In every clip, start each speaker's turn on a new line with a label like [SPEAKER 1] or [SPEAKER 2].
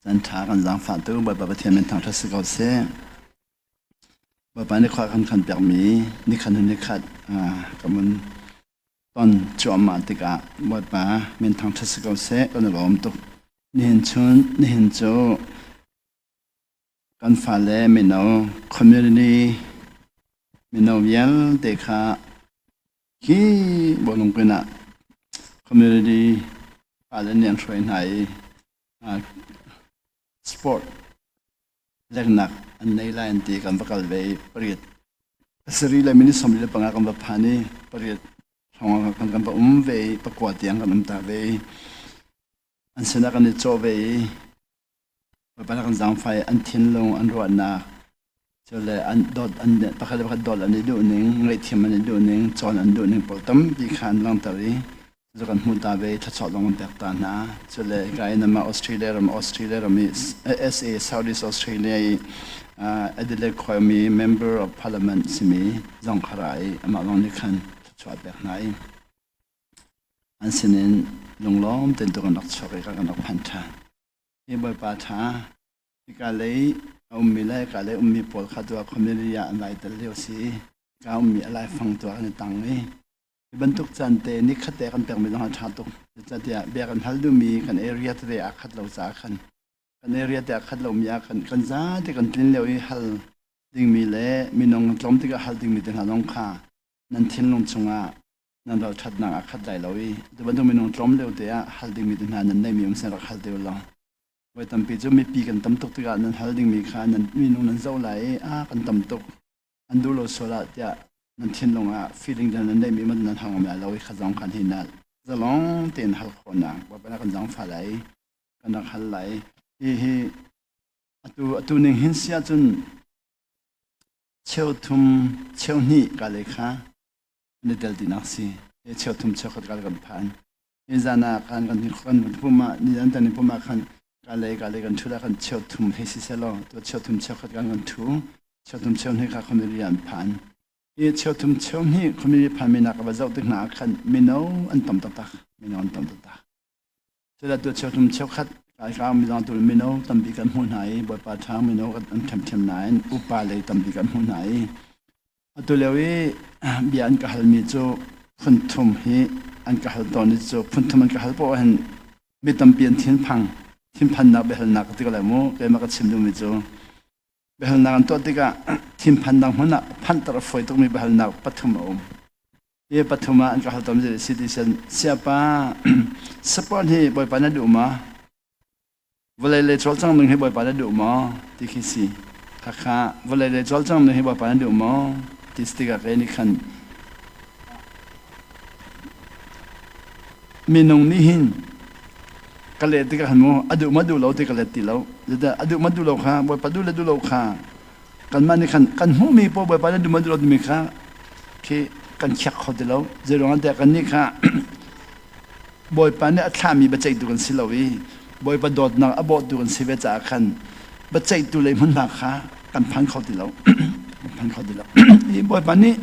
[SPEAKER 1] Caan ṭha kan zaangfahtu Bawipa Pathian min thangṭhat si ko seh. Bawipa nih khua kan khan piakmi nikhat hnu nikhat ka mun ton cuahmah tikah Bawipa min thangṭhat si ko seh kan i lawm tuk. Nihin chun nihin cu kan fale mino community mino vialte kha hi bawlungpin ah community fale nih an hruai hna i Sport leknak an nei lai an ti kan va kal ve i pariat pasarih le minute 45 kan va phan i pariat hrawng kan kan va um ve i pakua tiang kan um ta ve i an sinah kan i cawh ve i Bawipa kan zaangfai an thinlung an ruahnak Cule an dawt an pakhat le pakhat dawt an i duh ning, ngaihthiam an i duh ning, cawn an duh ning pawl tampi kha an langhter i cucu kan hmuh ta ve i thluachuah zong kan pek ta hna. Cule hika in amah Australia ram Australia ram i SA Southeast Australia i Adelaide khuami Member of Parliament simi zong kha ra i amah zong nih khan thluachuah a pek hna i an sinin lunglawm tein tu kan rak chuak i kan rak phan ṭhan. Hi Bawipa ṭha Hika lei a ummi le hika lei ummi pawl kha tu ah community ah an vai tel lio si. Hika ummi a laifang tu ah kan i tang i hi bantuk caan te nikhat te kan pekmi zong a ṭha tuk. Zeicahtiah bia kan hal duhmi kan area tete aa khat lo caah khan kan area te aa khat lomi ah khan kan zate kan tlin lio i hal dingmi le minung tlawm tikah hal dingmi te hna zong kha nan thinlung chungah nan ralṭhatnak aa khat lai lo i tu bantuk minung tlawm lio te ah hal dingmi te hna nan neihmi um sin rak hal te u law Voi tampi cu mipi kan tam tuk tikah nan hal dingmi kha nan minung nan zoh lai i a kan tam tuk an duh lo sual ah tiah nan thinlung ah feeling nan neihmi man nan hal ngam lai lo i kha zong khan hi na zalong tein hal khawhnak Bawipa na kan zaangfah lai kan rak hal lai. Hi hi atu atu ning hin si ahcun cheu thum cheu hnih ka le kha an i tel tinak si. Cheu thum cheu khat ka kan phan. Ni zan ah khan kan kan pum ah ni zan tan pum ah khan ka le ka le kan thu la kan cheu thum hei si selaw to cheu thum cheu khat kan kan thu cheu thum cheu hnih kha community an phan. Hi cheu thum cheu hnih community phan mi nak va zoh tik hna ah khan mino an tam taktak mino an tam taktak. Cudah tu cheuthum cheukhat Laitlang midang tu mino tampi kan hmuh hna i Bawipa ṭha mino an ṭhemṭhem nain upa lei tampi kan hmuh hna i atu lio i bia an ka halmi cu phun thum hi an ka hal tawn i cu phun thum an ka hal poah hin mi tampi an thinphang thinphannak biahalnak ka ti ko lai mu keimah ka chim duhmi cu biahalnak an tuah tikah thinphannak hmun ah phanhter a fawi tukmi biahalnak pathum a um. Hi pathum ah an ka hal tawn si ti sen siapa support hi Bawipa na duh ma? Vawlei lei cawlcang ning hi Bawipa na duh maw? ti khi si. Khakha vawlei lei cawlcang ning hi Bawipa na duh maw? Ti si tikah kei nih khan minung nih hin ka leh tikah khan mu a duh ma duh lo ti ka let ti lo. Zeicah a duh ma duh lo kha Bawipa duh le duh lo kha kanmah nih khan kan hmuhmi paoh Bawipa nih duh ma duh lo timi kha khi kan khiak kho ti lo. Zeiruang ah tiah kannih kha Bawipa nih a thlahmi biaceihtu kan si lo i Bawipa dawtnak a bawhtu kan si ve caah khan biaceihtu lei hmunhma kha kan phan kho ti lo. Kan phan kho ti lo. Hi Bawipa nih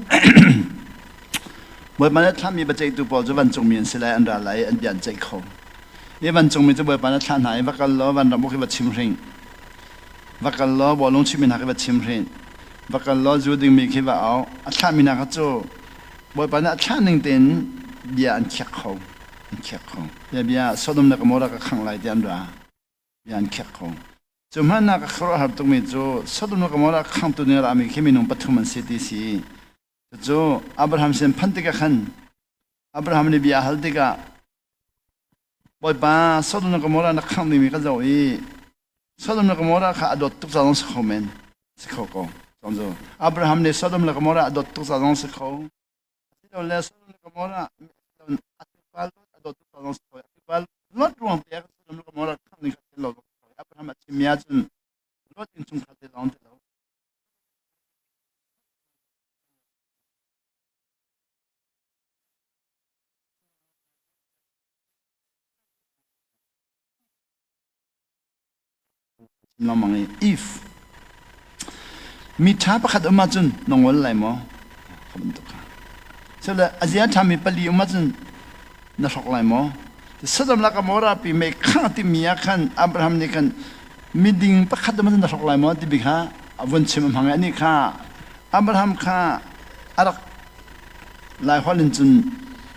[SPEAKER 1] Bawipa nih a thlahmi biaceihtu pawl cu vancungmi an si lai, an ra lai i an bia an ceih kho. Hi vancungmi cu Bawipa nih a thlah hna i va kal law vanram uk hi va chim hring. Va kal law bawlung chimmi hna khi va chim hrin. Va kal law zu dingmi khi va au. A thlahmi hna kha cu Bawipa nih a thlah ning tein bia an khiak kho. An khiak kho. Bia bia Sodom le Gomorrah ka khangh lai tiah an ra. Bia an khiak kho. Cu hmanh ah ka khuaruahhar tukmi cu Sodom le Gomorrah khangtu nih a rami khi minung pathum an si ti si. Cucu Abraham sin phanh tikah khan Abraham nih bia a hal tikah Bawipa, Sodom le Gomorrah na khangh dingmi ka zoh i Sodom le Gomorrah kha a dawt tuk ca zong si kho men. Si kho ko. Cu Abraham nih Sodom le Gomorrah a dawt tuk ca zong si kho. Asilole Sodom le Gomorrah a tupa Lot a dawt tuk ca zong si kho. A tupa Lot ruang te ah Sodom le Gomorrah khangh ding kha thil lo. Abraham a chimmi ahcun Lot innchungkhar te lawng ti lo. Lengmang i if mi ṭha pakhat um ahcun na ngol lai maw? Kha bantuk kha. Cule a zia ṭhami pali um ahcun na hrok lai maw? Sodom le Gomorrah pi mei khangh timi ah khan Abraham nih khan. Miding pakhat man na hrok lai maw ti bi kha a vun chim a hmang i anih kha Abraham kha a rak Lai holh in cun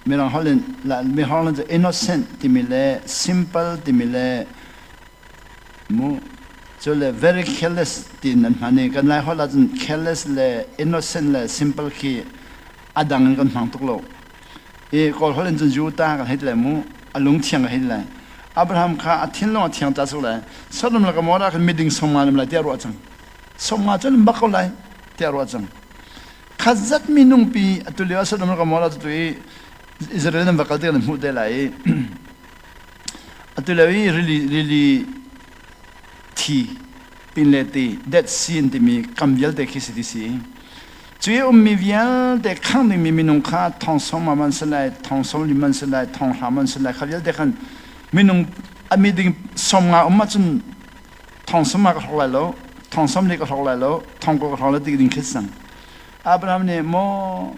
[SPEAKER 1] Mirang holh in Mirang holh in innocent timi le simple timi le mu cu le very careless tiin an hman i kan Lai holh ahcun careless le innocent le simple khi a dang in kan hmang tuk lo. I Kawl holh in cun Juta kan hei ti lai mu, a lungthiang kan hei ti lai. Abraham kha a thinlung a thiang ca suk lai. Sodom le Gomorrah khan miding 50 um lai tiah ruah cang. 50 cun bak ko lai tiah ruah cang. Khat zat minung pi atu lio ah Sodom le Gomorrah cu tu i Israel nan va kal tikah nan hmuh te lai i atu lio i rili rili thi pin le ti Dead Sea an timi kam vialte khi si ti si. Cu i ummi vialte khangh dingmi minung kha thong sawm man si lai, thong sawm man si lai, thong hra man si lai, kha vialte khan minung a miding 50 um ahcun thong sawm ka hrok lai lo, thong 40 ka hrok lai lo, thong ko ka hrok lai ti ding khi sang. Abraham nih maw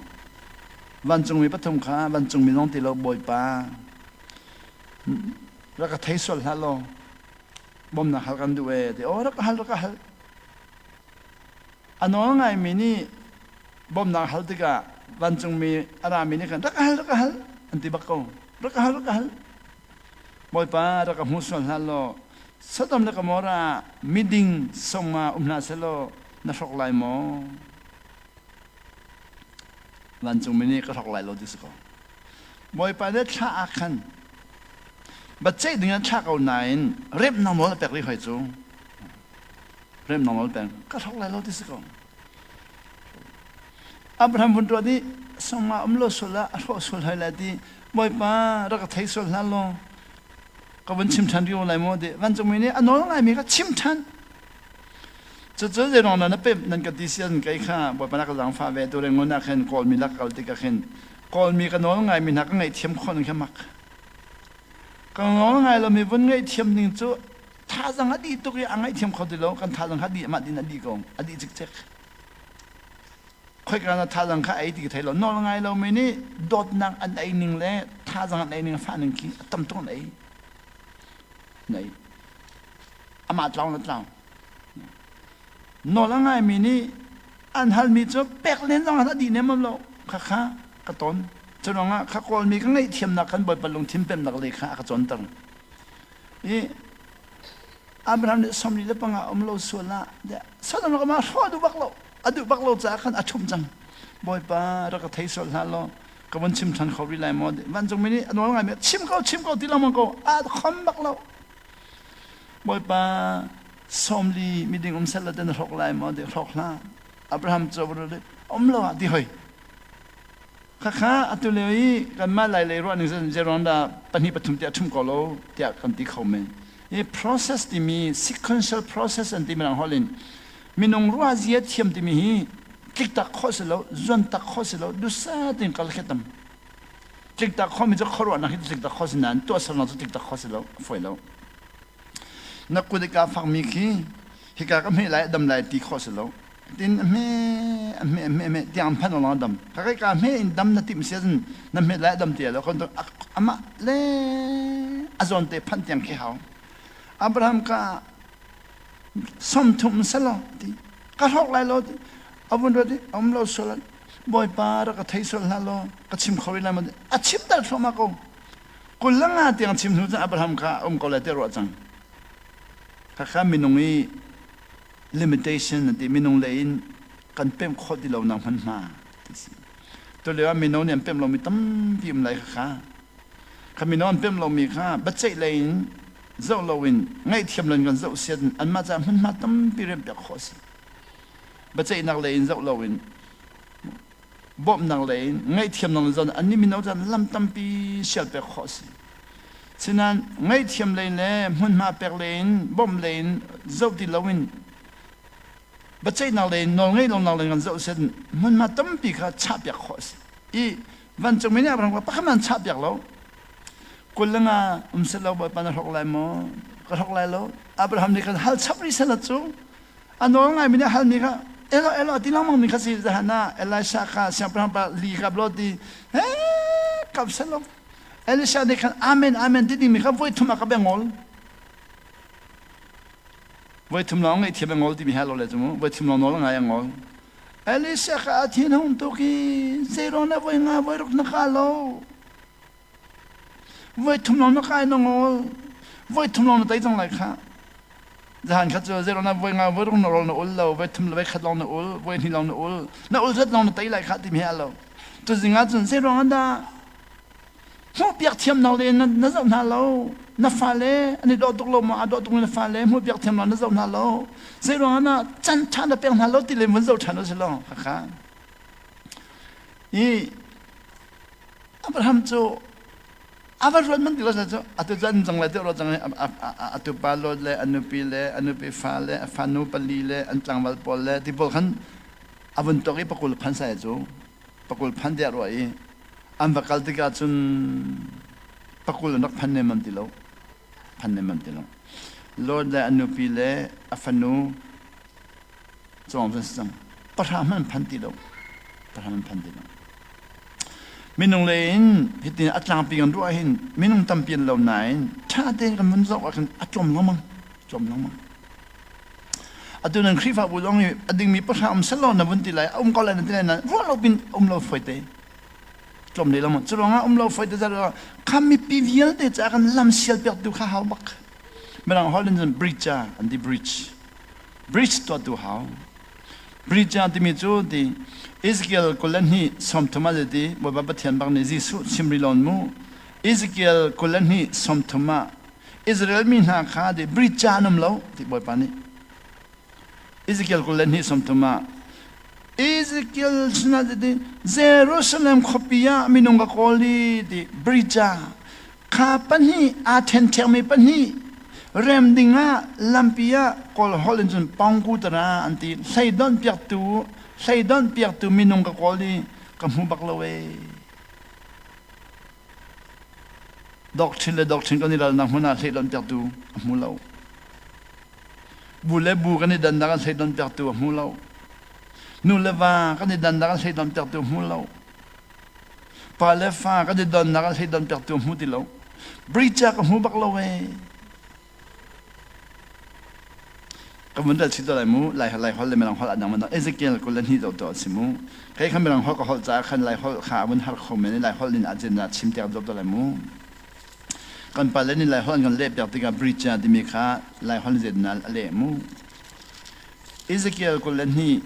[SPEAKER 1] vancungmi pathum kha vancungmi zong ti lo Bawipa rak ka thei sual hlah law bawmnak hal kan duh ee ti aw rak ka hal rak ka hal A nawl ngaimi nih bawmhnak hal tikah vancungmi a rami nih khan rak ka hal rak ka hal an ti bak ko. Rak ka hal rak ka hal. Bawipa rak ka hmu sual hlah law Sodom le Gomorrah miding 50 um hlah sehlaw na hrok lai maw? Vancungmi nih ka hrok lai lo ti si ko. Bawipa nih thla ah khan biaceih ding an thlah ko nain remnak nawl a pek rih hoi cu. Remnak nawl peng ka hrok lai lo ti si ko. Abraham vun ruat i sangma um lo sual ah a hrawh sual hoi lai ti Bawipa rak ka thei sual hlah law ka vun chim ṭhan rih lai maw ti vancungmi nih a nawl ngaimi ka chim ṭhan. Cucu zeiruang dah na pemh nan ka ti si an kei kha Bawipa na ka zaangfah ve tu rengon ah khin Kawlmi lak kal tikah khin Kawlmi ka nawl ngaimi hna ka ngaihthiam khawh ning kha mak. Ka nawl ngai lomi vun ngaihthiam ning cu Thazang a dih tuk i a ngaihthiam kho ti lo. Kan thazang kha dih amah din a dih ko. A dih cikcek. Khoika na thazang kha ei ti ka thei lo. Nawl ngai lomi nih dawtnak an ei ning le thazang an ei ning fah ning khi a tam tuk an ei. An ei. Amah tlau na tlau. Nawl a ngaimi nih an halmi cu pek len zong a dih nem lo. Kha kha ka ton. Cu ruangah kha Kawlmi ka ngaihthiamnak kan Bawipa lungthin pemnak lei kha a ka cawnter. I Abraham nih 45 um lo sual ah Sodom le Gomorrah hrawh a duh bak lo a duh bak lo caah khan a ṭhumh cang. Bawipa rak ka thei sual hlah law ka vun chim ṭhan kho rih lai maw? Vancungmi nih a nawl ngaimi chim ko chim ko ti lengmang ko a khom bak lo. Bawipa 40 miding um sel la na hrawk lai maw? Ti hrawk hlah. Abraham cu um lo ah ti hoi. Khakha atu lio i kanmah Lailei ruah ning cun zeiruang dah pahnih pathum tiah ṭhum ko lo tiah kan ti kho men. Hi process timi sequential process an ti mirang holh in minung ruah zia thiam timi hi tliktak khawh si lo, zuantak khawh si lo, dusa tin kal khi tam. Tliktak khawhmi cu khuaruahnak hi tliktak khawh si nain tuahsernak cu tliktak khawh si lo, a fawi lo. Na kut i kaa fakmi khi hika ka hmeh lai a dam lai ti khawh si lo. Tin a hme a hme a hme a hme tiang phan lawng dam. Ka kai ka hme in dam na tim sia cun na hmet lai dam ti lo kon amah le a zawn te phan tiang khi hau. Abraham ka 30 selo ti ka hlok lai lo ti avun ruat i um lo sual bawipa rak ka thei sual hlah law ka chim kho rih lai ma a chim dal thluahmah ko 25 tiang chim hnu cun Abraham kha um ko lai ti ruah cang khakha minung i limitation an ti minung lei in kan pemh khawh ti lo nak hmanhma ti si tu lio ah mino nih an pemh lomi tampi um lai kha kha mino an pemh lomi kha biaceih lei in zoh loin ngaihthiam loin kan zoh siat anmah caah hmunhma tampi remhpiak khawh a si biaceihnak lei in zoh loin bawmhnak lei in ngaihthiamnak le zon annih mino caan lam tampi sial pek khawh a si. Sinain ngaihthiam lei le hmunhma pek lei in bawmh lei in zoh ti loin biaceihnak lei in nawlngeih lonak lei kan zoh sin hmunhma tampi kha chahpiak khawh a si. I vancungmi nih Abraham kha pakhat man chahpiak lo. 25 um seh lo Bawipa na hlok lai maw? Ka hlok lai lo. Abraham nih khan hal chap rih seh cu A nawl ngaimi nih a halmi kha elo elo ti lengmang mi kha si zahan ah Elisha kha siangpahrang pa li kap law ti he kap selaw Elisha nih khan amen amen ti dingmi kha voi thum a ka bengol. Voi thum lawng ngaihthiam a ngol timi he lo le cu mu. Voi thum lawng nawl a ngai a ngol. Elisha kha a thin hung tuk i zeiruang na voi nga voi ruk na ka lo. Voi thum lawng na kai na ngol. Voi thum lawng na tei cang lai kha. Zahan khat cu zeiruang na voi nga voi ruk na rol na ul lo. Voi thum le voi khat lawng na ul. Voi hnih lawng na ul. Na ul zat lawng na tei lai kha timi he a lo. Tuzing ah cun zeiruang ah dah hmuhpiak thiamnak le na zoh hna lo na fale an i dawh tuk lo maw aa dawh tuk na fale hmuhpiak thiamnak na zoh hna lo zei ruangah na can ṭha na pek hna lo ti le vun zoh ṭhan u si law khakha i Abraham cu a va ruat man ti lo cu atu cu an cang lai deuh ro cang a tupa Lot le a nupi le a nupi fa le a fanu pali le an tlangval pawl le ti pawl khan a vun tok i pakul phan sai cu pakul phan tiah ruah i An va kal tikah cun pakul an rak phan nemmam ti lo. Phan nemmam ti lo. Lot le a nupi le a fanu cawng cun si cang. Pahra hmanh an phan ti lo. Pahra hmanh an phan ti lo. Minung lei in hitin a tlangpi kan ruah hin minung tampi an lo nain ṭha tein kan vun zoh ah khan a tlawm lengmang. Tlawm lengmang. Atu nan Khrihfabu zong hi a dingmi pahra um selaw na vun ti lai, a um ko lai na ti lai na ruah lo pin um lo foi te. Tlawm leh lengmang. Cu ruangah um lo foi te zat kha mipi vialte caah kan lam sial piak tu kha hau bak. Mirang holh in cun bridge a an ti bridge. Bridge tuah tu hau. Bridge a timi cu ti Ezekiel 22 sawmthum ah ti Bawipa Pathian bak nih Jesuh chim ri lon mu. Ezekiel 22 sawmthum ah Israel mi hna kha ti bridge an um lo ti Bawipa nih Ezekiel 22 sawmthum ah Ezekiel sinah ti Jerusalem khuapi ah minung ka kawl i ti bridge kha pahnih aa ṭhenṭhekmi pahnih rem ding ah lampi ah kawl holh in cun pongku tara an ti hleidonh piaktu hleidonh piaktu minung ka kawl i ka hmu bak lo ee doctrine le doctrine kan i ralnak hmun ah hleidonh piaktu a hmu lo Bu le bu kan i dannak an hleidontertu a hmu lo. Nu le va kan i dannak an hleidontertu a hmu lo. Pa le fa kan i donnak an hleidontertu a hmu ti lo. Bridge ka hmu bak lo ee. Ka vun dal chih lai mu lai lai hol le mirang hol adang man Ezekiel 22 do to si mu kai kha mirang hol ka hol ca khan lai hol kha vun har kho men lai hol in agenda chim tek do to lai mu Kan pale nih Laiholh an kan lehpiak tikah bridge timi kha Laiholh in a leh mu. Ezekiel 22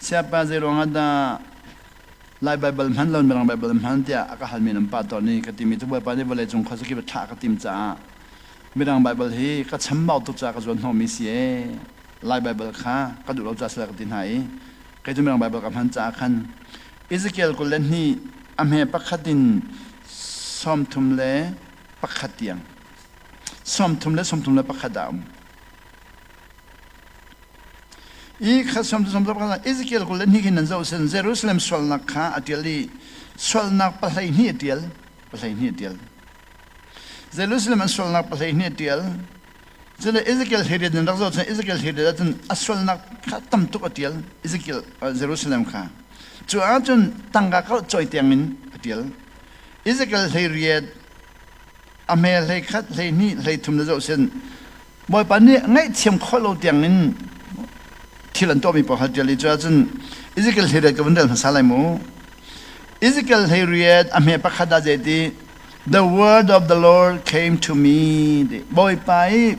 [SPEAKER 1] Siapa zei ruangah dah Lai Baibal hman lo Mirang Baibal hman tiah a ka halmi nan pa tawn i ka timi cu Bawipa nih vawlei cung khuazakip a thlah ka tim caah Mirang Baibal hi ka chambau tuk caah ka zuan hnawhmi si ee. Lai Baibal kha ka duh lo caah sila ka ti hna i kei cu Mirang Baibal ka hman caah khan Ezekiel 22 a hme pakhat in 31 tiang 30 le 31 ah a um. I kha 30 31 Ezekiel 22 hin nan zoh sin Jerusalem sualnak kha a ṭial i sualnak pahlei a ṭial pahlei a ṭial Jerusalem an sualnak pahlei a ṭial Cun Ezekiel hleiriat in rak zoh cun Ezekiel hleiriat ahcun a sualnak kha tam tuk a ṭial Ezekiel Jerusalem kha. Cu ahcun tangka kha cawi tiang in a ṭial. Ezekiel hleiriat a hme 11 12 13 na zoh sin Bawipa nih ngaihthiam khawh lo tiang in thil an tuahmi paoh kha ṭial i cu ahcun Ezekiel hleiriat ka vun rel hmasa lai mu. Ezekiel hleiriat a hme pakhat ah zeiti The word of the Lord came to me. Bawipa i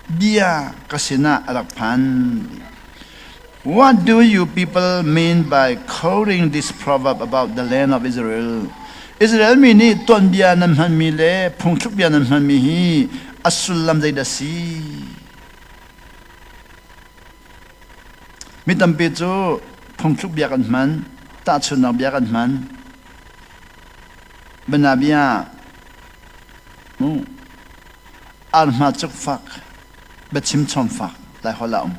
[SPEAKER 1] bia ka sinah a rak phan. What do you people mean by quoting this proverb about the land of Israel? Israel mi nih tuanbia nan hmanmi le phungthluk bia nan hmanmi hi a sullam zeidah si? Mi tampi cu phungthluk bia kan hman, tahchunhnak bia kan hman. Bianabia mu arhma cukfak biachim chawmfak Laiholh ah um.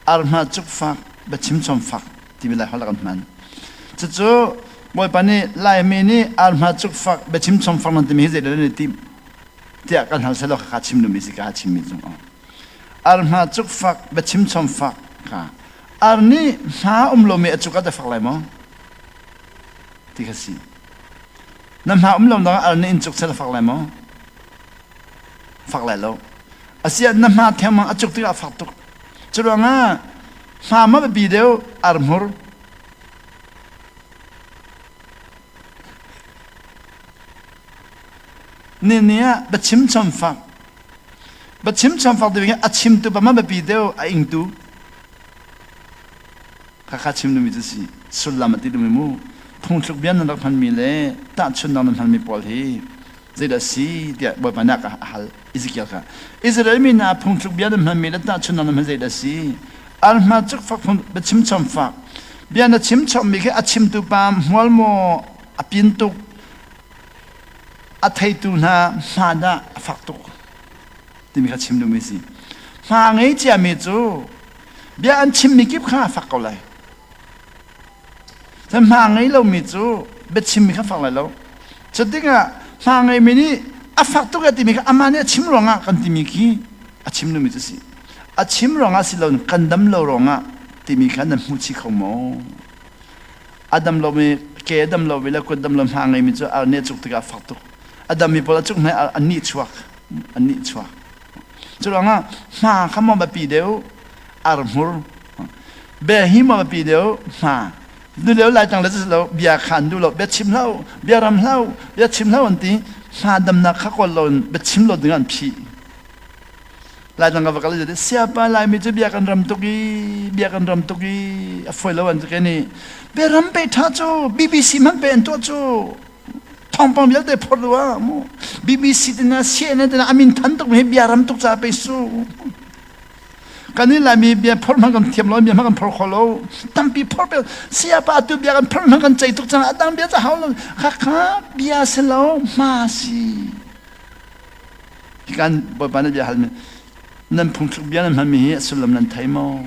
[SPEAKER 1] Arhma cukfak biachim chawmfak timi Laiholh ah kan hman. Cucu Bawipa nih Laimi nih arhma cukfak biachim chawmfak nan timi hi zeidah nan i timh tiah kan hal sehlaw khakha chim duhmi si ka chimmi cung Arhma cukfak biachim chawmfak kha ar nih hma um lomi a cuk ah dah fak lai maw? Ti kha si. Na hma um lo nak ar nih in cuk sel a fak lai maw? fak lai lo. Asiah na hma thengmang a cuk tikah a fak tuk. Curuangah hma ma biapi deuh arhmur. Ni ni ah biachim chom fak. Biachim chom fak ding a chimtu pa ma biapi deuh a ingtu. Khakha chim duhmi cu si sullam a ti duhmi mu phungthluk bia nan rak hmanmi le tahchunhnak nan hmanmi pawl hi zeidah si tiah Bawipa nih a hal Ezekiel kha Israel mi hna phungthluk bia nan hmanmi le tahchunhnak nan hman zeidah si alhma cuk fak phung biachim chom fak bia na chim chommi khi a chimtu pa hmual maw a pin tuk a theitu hna hma dah a fak tuk timi kha chim duhmi si hma ngei ciami cu Bia an chimmi kip kha a fak ko lai. Hma ngei lomi cu biachimmi kha fak lai lo. Cu tikah hma ngeimi nih a fak tuk e timi kha amah nih a chim ruangah kan timi khi a chim duhmi cu si. A chim ruangah si lo kan dam lo ruangah timi kha nan hmu chih kho maw? A dam lomi ke a dam lomi le kut dam lo hma ngeimi cu a nih a cuk tikah a fak tuk. A dammi pawl a cuk hna an nih chuak. An nih chuak. Curuangah hma kha maw biapi deuh arhmur bia hi maw biapi deuh hma nu lio lai tang le cu lo bia kha an duh lo bia chim hlah bia ram hlah bia chim hlah an ti hma damnak kha kawl lo in bia chim lo ding an phih lai tang ka va kal siapa laimi cu bia kan ram tuk i bia kan ram tuk i a foi lo an ke ni bia ram pe tha cu BBC man pe an tuah cu Thawngpang vialte phorh lu ah mu BBC tina CNN tina amin than tuk mi bia ram tuk ca pe su. Kan in laimi bia phorh hmang kan thiam lo bia hmang kan phor kho lo tampi phor pe siapa tu bia kan phorh hmang kan cei tuk cang adang bia ca hau lo kha kha bia si lo hma si. Kan bawipa na bia hal mi nan phungthluk bia nan hman mi hi a sullam nan thei maw?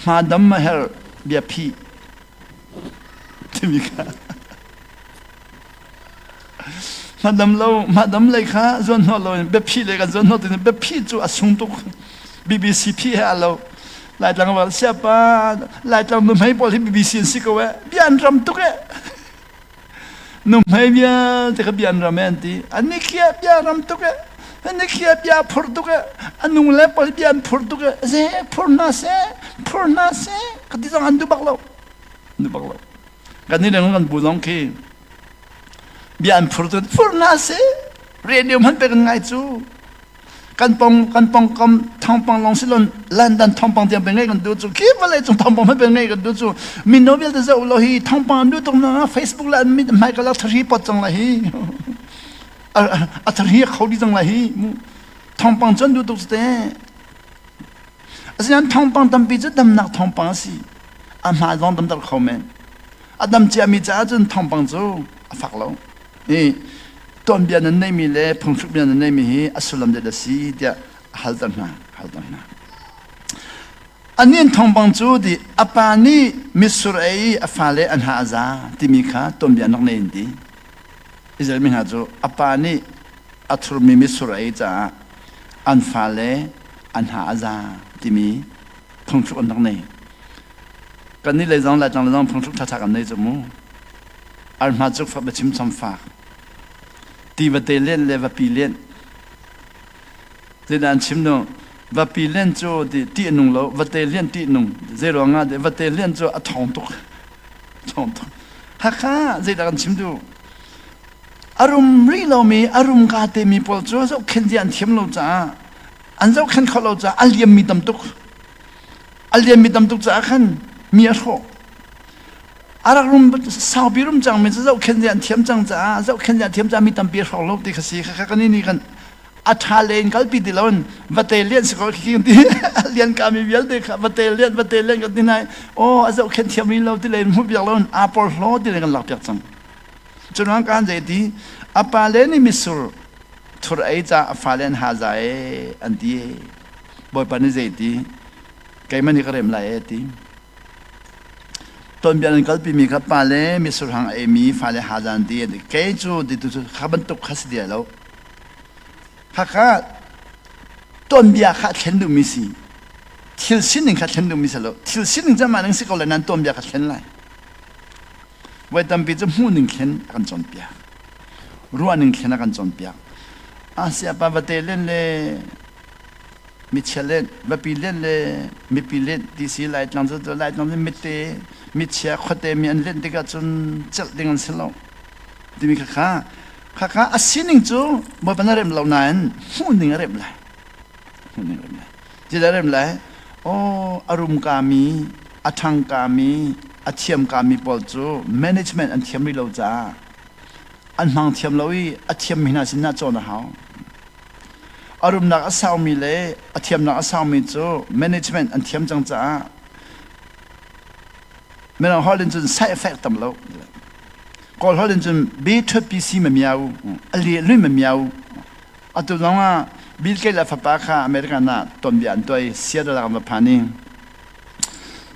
[SPEAKER 1] Hma dam ma her bia phi Timi kha hmadam lo hmadam lei kha zuan hnawh lo in biaphi lei kan zuan hnawh tin biaphi cu a sung tuk BBC phi he a lo Laitlang wal siapa Laitlang nuhmei pawl hi BBC an si ko eh bia an ram tuk eh nuhmei vialte kha bia an ram eh an ti an ni khia bia ram tuk eh an ni khia bia phur tuk eh a nung le pawl bia an phur tuk eh ze phur hna seh phur hna seh ka ti zong an duh bak lo duh bak lo kan ni leng kan bu zong khi bia an phur tu phur hna seh radio hman pe kan ngai cu kan pong kan pongkam thawngpang long silon London thawngpang tiang pe ngai kan du cu khi vawlei cung thawngpang hman pe ngai kan du cu mino vialte zoh lo hi thawngpang an du tuk na Facebook la an mit hmai ka lak thari pot cang la hi a thari kho di cang la hi thawngpang cu an du tuk te asinain thawngpang tampi cu damnak thawngpang a si a hma zong damter kho men a dam ciami caah cun thawngpang cu a fak lo i tuanbia nan neimi le phungthluk bia nan neimi hi a sullam zeidah a si tiah a halter hna halter hna anin thawngpang cu ti a pa nih mitsur ei i a fale an ha a za timi kha tuanbia an rak nei in ti Israel mi hna cu a pa nih a thurmi mitsur a ei caah an fale an ha a za timi phungthluk an rak nei kannih lei zong Laitlang lei zong phungthluk ṭhaṭha kan nei cu mu arhma cuk fak biachim chom fak ti vate len le vapi len zeidah an chim nu vapi len cu ti ti a nung lo vate lian ti nung zei ruang ah vate lian cu a thong tuk thong tuk hakha zeidah kan chim duh a rum rih lomi a rum ka te mi pawl cu zohkhenh zia an thiam lo caah an zohkhenh kho lo caah a liam mi tam tuk a liam mi tam tuk caah khan mi a hrawh a rak rum saupi rum cangmi cu zohkhenh zia an thiam cang caah zohkhenh zia thiam caah mi tampi a hrawk lo ti kha si kha kan ni kan a ṭha le in kalpi ti loin vate lian si ko khi ti lian ka mi vialte kha vate lian vate lian kan ti nai aw a zohkhenh thiam ri lo ti le hmu piak loin aa porhlaw ti le kan lak piak cang curuang kan zei ti a pa le nih mitsur thur ei ca a fale an ha za e an ti bawipa nih zei ti keimah nih ka rem lai e ti Tonbia nan kalpimi kha pale misurhang a eimi fale hazan ti an ti. Kei cu ti tu cu kha bantuk kha si ti lo. Khakha tonbia kha thlen duhmi si. Thil sining kha thlen duhmi si lo. Thil sining cu mah ning si ko lai nan tonbia kha thlen lai. Voi tampi cu hmuhning thlen a kan cawnpiak. Ruahning thlen a kan cawnpiak. Asia pa vate len le michia len, vapi len le mipi len ti si Laitlang cu Laitlang cu mite, michia khuate mi an len tikah cun celh ding an si lo. Timi khakha khakha a sining cu Bawipa na rem lo nain hmuh ning a rem lai. Hmuh ning a rem lai. Zeidah a rem lai? Aw, a rum kami, a ṭhang kami, a thiam kami pawl cu management an thiam rih lo caah an hmang thiam lo i a thiammi hna sinah cawn a hau. A rumnak a saumi le a thiamnak a saumi cu management an thiam cang caah Mirang holh in cun side effect tam lo. Kawl holh in cun be ṭhut pi si ma miau, a le lui ma miau. Atu zong ah Bill Gates le fapa kha American ah tonbia an tuah i Seattle ah kan va phan i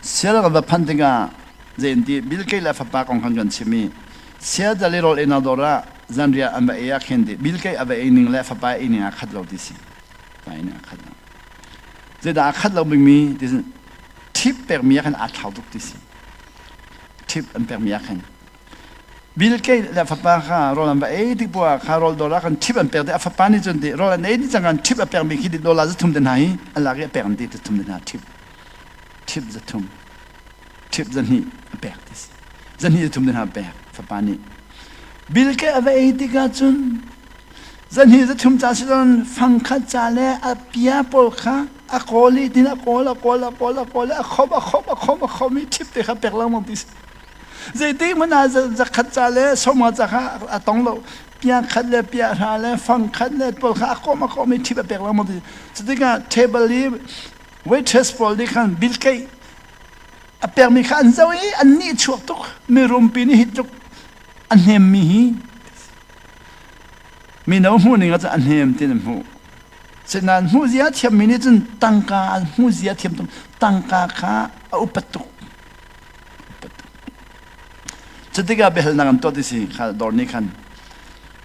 [SPEAKER 1] Seattle kan va phanh tikah zei an ti Bill Gates le fapa kong khan kan chim i Seattle i rawl einak dawr ah zanriah an va ei ah khin ti Bill Gates a va ei ning le fapa ei ning aa khat lo ti si. Pa ei ning aa khat lo. Zeidah aa khat lo bikmi ti tip pekmi ah khan aa thlau tuk ti si. Tip an pekmi ah khan Bill Gates le a fapa kha rawl an va ei tik poah kha rawl dawr ah khan tip an pek te a fapa nih cun ti rawl an ei dih cang kan tip a pekmi khi dollar 300 te hna hi an lak i a pek an ti 300 te hna tip tip 300 tip 200 a pek ti si 200 300 te hna a pek fapa nih Bill Gates a va ei tikah cun 200 300 ca si cun fangkhat ca le a pia pawl kha a kawl i tin a kawl a kawl a kawl a kawl a khom a khom a khom a khom i tip te kha pek lengmang ti si Zeitik hmanh ah zakhat ca le sawmnga ca kha a tong lo. Pia khat le pia hra le fang khat le pawl kha a kawm a kawm i ṭhip a pek lengmang ti. Cutikah table i waitress pawl nih khan bill keih a pekmi kha an zoh i an nih chuak tuk. Mirumpi nih hi tluk a hnemmi hi mino hmuh ning ah cun a hnem tin an hmuh. Sinain hmuhzia thiammi nih cun tangka an hmuhzia thiam tuk. Tangka kha a upat tuk. Cutikah biahalnak an tuah ti si kha dawr nih khan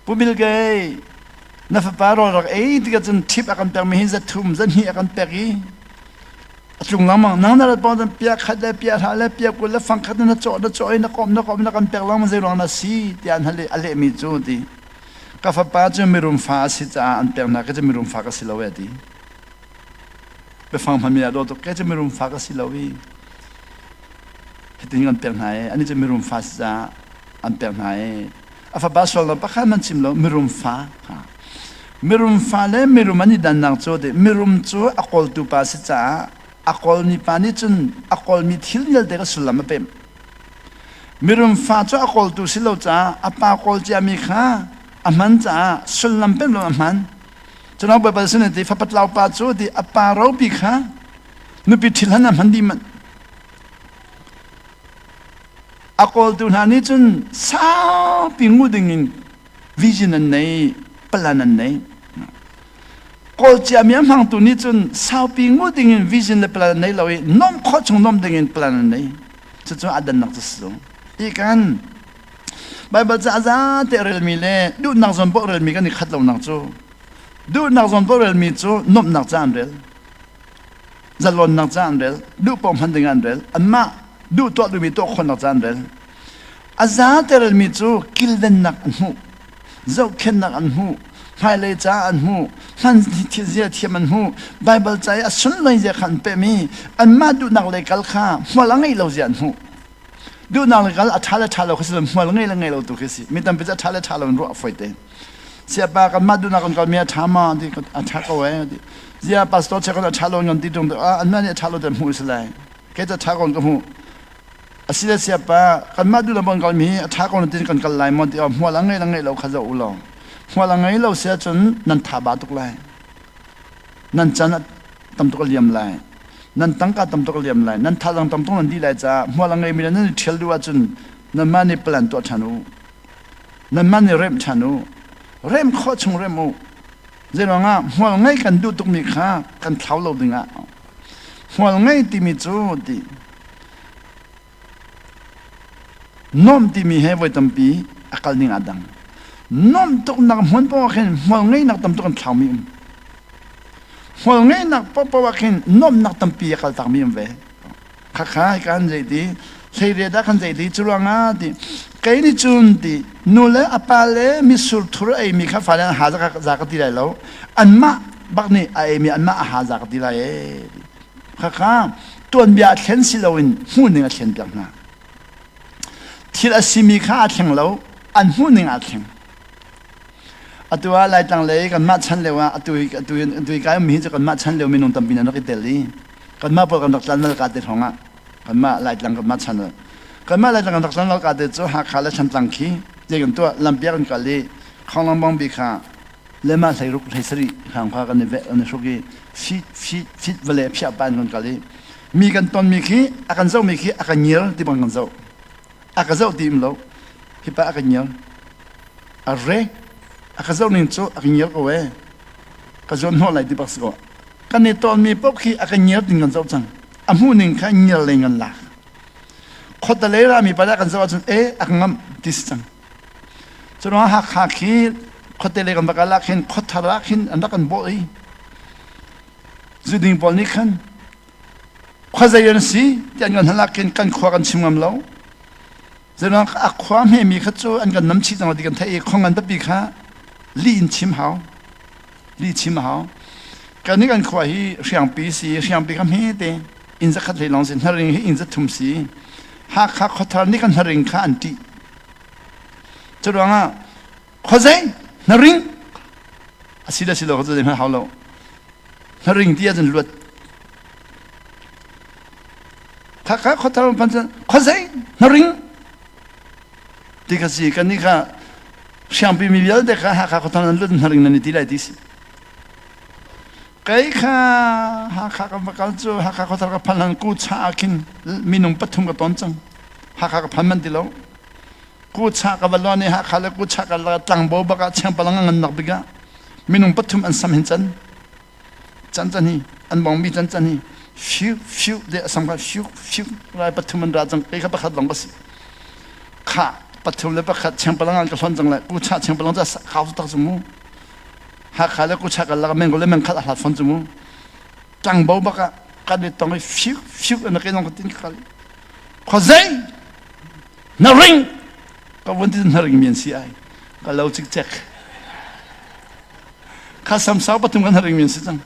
[SPEAKER 1] Pu Bill Gates na fapa rawl rak ei tikah cun ṭhip a kan pekmi hi 300 200 a kan pek i a tlung lengmang nang na rat pawng cun pia khat le pia hra le pia 20 le fang khat na cawh na cawh i na kawm na kawm na kan pek lengmang zei ruang na si tiah an hal i a lehmi cu ti ka fapa cu mirum fa a si caah an pek hna kei cu mirum fa ka si lo e ti biafang hmanmi ah dawt tuk kei cu mirum fa ka si lo i hitin kan pek hna i anih cu mirum fa si caah an pek hna i a fapa sualnak pakhat man chim lo mirum fa mirum fa le mirum an i dannak cu ti mirum cu a kawltu pa si caah a kawlmi pa nih cun a kawlmi thil vialte ka sullam a pemh mirum fa cu a kawltu si lo caah a pa kawl ciami kha a hman caah sullam pemh lo a hman Cunau Baibal sin ti fapatlau pa cu ti a pa ropi kha nupi ṭhil han a hman dih manh. A kawltu hna nih cun saupi ngu ding in vision an nei, plan an nei. Kawl ciami a hmangtu nih cun saupi ngu ding in vision le plan an nei lo i nom khawh chung nom ding in plan an nei. Cucu a dannak cu si. I kan Baibal ca zate relmi le duhnak zawn paoh relmi kan i khat lonak cu duhnak zawn paoh relmi cu nuamhnak ca an rel zalonnak ca an rel duh paoh hman ding an rel anmah duh tuah duhmi tuah khawhnak ca an rel a zate relmi cu kilvennak an hmuh zohkhennak an hmuh hmailei ca an hmuh hman zia thiam an hmuh Baibal ca i a sunlawi zia kha an pehmi anmah duhnak lei kal kha hmual a ngeih lo zia an hmuh Duhnak le kal a ṭha le ṭha lo khi si lo hmual ngei le ngei lo tu khi si. Mi tampi cu a ṭha le ṭha lo in ruah a fawi te. Siapa kanmah duhnak kan kalmi a ṭha ma ti a ṭha ko ee ti. Zia pastor check a ṭha lo ngan ti ṭung ah anmah nih a ṭha lo te hmuh si lai. Kei cu a ṭha ko ka hmuh. Asile siapa kanmah duhnak kan kalmi a ṭha ko tin kan kal lai maw ti hmual a ngei le ngei lo kha zoh u law. Hmual a ngei lo si ahcun nan tha ba tuk lai. Nan chan tam tuk a liam lai nan tangka tam tuk a liam lai nan thazaang tam tuk nan dih lai caah hmual a ngeimi le nan i ṭhial duh ahcun nanmah nih plan tuah ṭhan u nanmah nih remh ṭhan u remh khawh chung remh u zeiruangah hmual ngei kan duh tukmi kha kan thlau lo dingah hmual ngei timi cu ti Nuamh timi he voi tampi a kal ning aa dang. Nuamh tuknak hmun paoh ah khin hmual ngeihnak tam tuk an thlaumi um. Hmual ngeihnak paohpaoh ah khin nuamhnak tampi a kaltakmi um ve. Khakha hika an zei ti? Hleiriat ah khan zei ti cu ruangah ti kei nih cun ti nu le a pa le mitsur thur a eimi kha fale an ha za ka ti lai lo anmah bak nih a eimi anmah a ha za ka ti lai ee ti khakha tuanbia a thlen si loin hmuhning a thlen piak hna thil a simi kha a thleng lo an hmuhning aa thleng atu ah Laitlang lei kanmah chan lio ah atu atu atu kai ummi hi cu kanmah chan lio minung tampi nan rak i tel i kanmah pawl kan rak tlan ka te hrawng ah kanmah Laitlang kanmah chan kanmah Laitlang kan rak tlan ka te cu Hakha le Thantlang khi zei kan tuah lampiak kan kal i Khonglong bi kha lema hlei ruk hlei sarih hang kha kan i veh kan i hruk i fit fit fit vale phiah pan kan kal i mi kan tonmi khi a kan zohmi khi a kan ngir ti bang kan zoh a ka zoh ti um lo hi pa a ka ngiar a re a ka zoh ning cu a ka ngiar ko ee ka zuan hnawh lai ti bak si ko kan i tawnmi paoh khi a ka ngiar ting kan zoh cang a hmuh ning kha ngiar lei ngan lak khuata lei rami pa dah kan zoh ahcun e a ka ngamh ti si cang curuang Hakha khi khuate lei kan va kal ah khin khuathar ah khin an rak kan bawh i zuding pawl nih khan khuazei an si ti an kan hal ah khin kan khua kan chim ngam lo zeruang a khua hmemi kha cu an kan nam chih cang ti kan theih i khua ngan pipi kha li in chim hau li chim hau kan nih kan khua hi hriangpi si hriangpi kha hme te inn zakhat hlei lawng si hnaring hi inn zathum si Hakha khuathar nih kan hnaring kha an ṭih cu ruangah khuazei hnaring a si le si lo kha cu zei hmanh hau lo Hnaring ti ahcun luat. Khakha khuathar phan cun khuazei hnaring ti kha si kan nih kha hriangpi mi vialte kha Hakha khuathar nan lut hnaring nan i ti lai ti si. Kei kha Hakha kan va kal cu Hakha khuathar ka phan hlan ku cha ah khin minung pathum ka ton cang. Hakha ka phan man ti lo. Ku cha ka va luan i Hakha le ku cha ka la tlangbo bak ah chengpalang a ngan nak bik ah minung pathum an sam hin can can can hi an bong mi can can hi fiu fiu de asam kha fiu fiu rai pathum an ra cang kei kha pakhat long ka si kha pathum le pakhat chengpalang an ka hlon cang le ku cha chengpalang cha khau tak chu mu Hakha le ku cha ka lak meng le meng khat a hlat fon chu mu tlangbo bak ah kan i tong i fiu fiu an ke nong ka tin ka kal khozei na ring ka vun ti na ring mian si ai ka lo cik cek kha samsau pathum kan ring mian si cang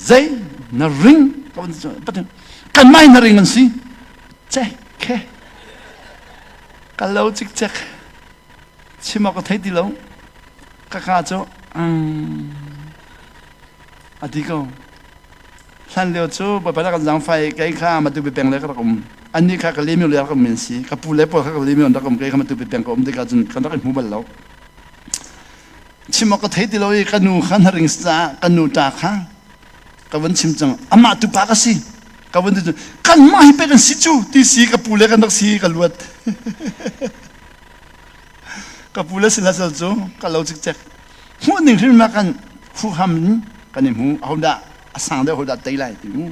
[SPEAKER 1] zei na ring ka vun ti pathum kan mai na ring an si che ke ka lo cik cek chim awk ka thei ti lo ka ka cu a ti ko Hlan lio cu Bawipa dah kan zaangfai kei kha Matupi peng le ka rak um. Annih kha ka lemio le rak um men si. Ka pu le pawl kha ka lemio an rak um. Kei kha Matupi peng ka um tikah cun kan rak i hmu bal lo. Chim awk ka thei ti lo i ka nu kha hnaring caah ka nu ṭa kha ka vun chim cang. Amah tupa ka si. Ka vun ti cun kanmah hi pek an si cu ti si ka pu le kan rak si ka luat. Ka pu le sin sal cu ka lo cikcek. Hmuh ning hrim ah kan huham in kan i hmu. Ahodah a sang deuh hodah tei lai ti mu.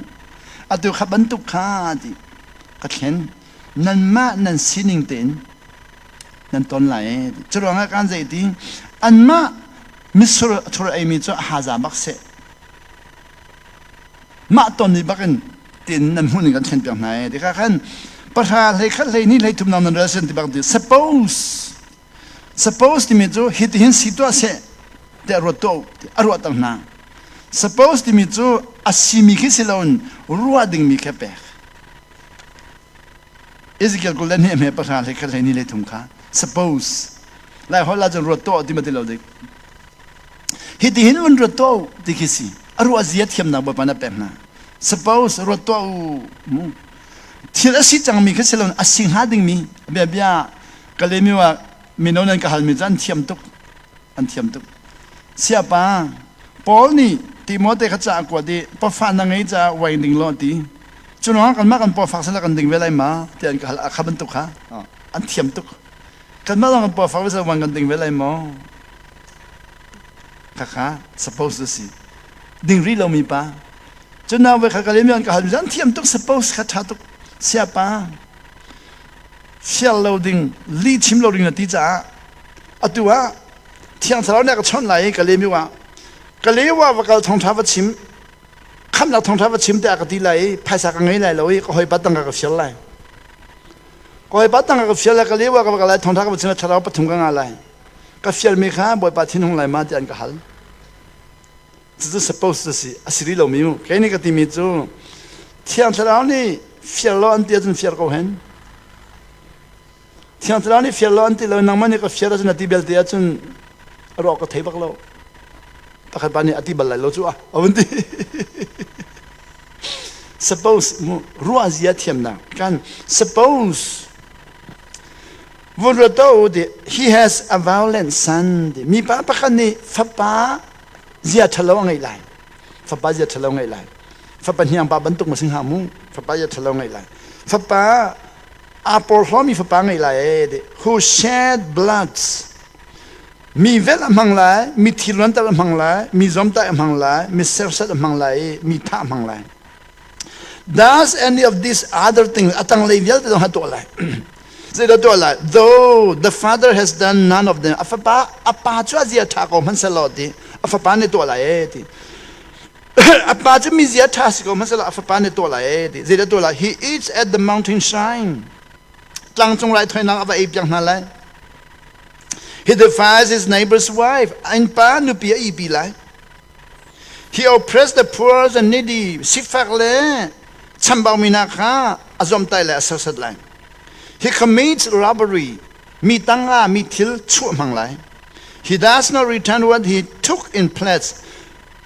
[SPEAKER 1] Atu kha bantuk kha ti ka thlen. Nanmah nan sining tein nan ton lai e. Cu ruangah kan zei ti anmah mitsur thur eimi cu a haza bak seh. Mah ton ni bak in tin nan hmuh ning kan thlen piak hna e. Ti kha khan pahra hlei khat hlei ni hlei thum nang nan rel sen ti bak ti suppose Suppose timi cu hitihin si tuah seh tiah ruat tuah u a ruahter hna. Suppose timi cu a simi khi si loin ruah dingmi khi a pek. Ezekiel 22 hme pahra hlei khat hlei ni hlei thum kha suppose lai holh ahcun ruat tuah ti ma ti lo dik. Hitihin vun ruat tuah u ti khi si. A ruah zia thiamnak Bawipa na pek hna. Suppose ruat tuah u mu. Thil a si cangmi khi si loin a si hnga dingmi bia bia Kalaymyo ah mino nan ka halmi cu an thiam tuk. An thiam tuk. Siapa, Paul nih Timote kha ca a kuat i pafa na ngei caah wine ding law a ti. Cu ruangah kanmah kan pawfak sila kan ding ve lai ma tiah an ka hal. A kha bantuk kha an thiam tuk. Kanmah zong kan pawfak ve sila wine kan ding ve lai maw? Khakha suppose to si. Ding rih lomi pa. Cu nau ve kha Kalaymyo an ka halmi cu an thiam tuk suppose kha ṭha tuk. Siapa, fial lo ding lih chim lo ding na ti caah atu ah thiang thlarau nih a ka chawnh lai i ka lemiu ah ka leu ah va kal thawngṭha va chim. Khamnak thawngṭha va chim tiah ka ti lai i phaisa ka ngei lai lo i ka hawipa tangka ka fial lai. Ka hawipa tangka ka fial lai ka leo ah ka va kal lai thawngṭha ka va chim lai thlarau pathum ka ngah lai. Ka fialmi kha Bawipa thinhung lai ma tiah an ka hal. Cucu suppose a si a si rih lomi mu. Kei nih ka timi cu Thiang Thlarau nih fial lo an ti ahcun fiar ko hen. Thiang Thlarau nih fiar lo an ti lo nangmah nih ka fiar ahcun a ti belte ahcun a rawk ka thei bak lo. Pakhat pa nih a ti bal lai lo cu a a vun ti. Suppose mu ruah zia thiamnak kan suppose vun ruat to ti he has a violent son ti mipa pakhat nih fapa zia ṭhalo a ngeih lai fapa zia ṭhalo ngeih lai fapa hniang pa bantuk ma si hnga mu fapa zia ṭhalo ngeih lai fapa aa porhlawmi fapa ngeih lai ee ti who shed bloods mi velh a hmang lai mi thi luanter a hmang lai mi zomtaih a hmang lai mi serhsat a hmang lai i mi thah a hmang lai Does any of these other things a tanglei vialte zong ha tuah lai zeidah tuah lai though the father has done none of them a fapa a pa cu a zia ṭha ko hmanhsehlaw ti a fapa nih tuah lai ee ti a pa cu mi zia ṭha si ko hmanhsehlaw a fapa nih tuah lai ee ti zeidah tuah lai he eats at the mountain shrine tlangcung raithawinak a va ei piak hna lai he defies his neighbor's wife innpa nupi a ihpi lai He oppressed the poor and needy. Sifak le chambaumi hna kha a zuamtai le a serhsat lai. He commits robbery. Mi tangah mi thil chuah hmang lai. He does not return what he took in pledge.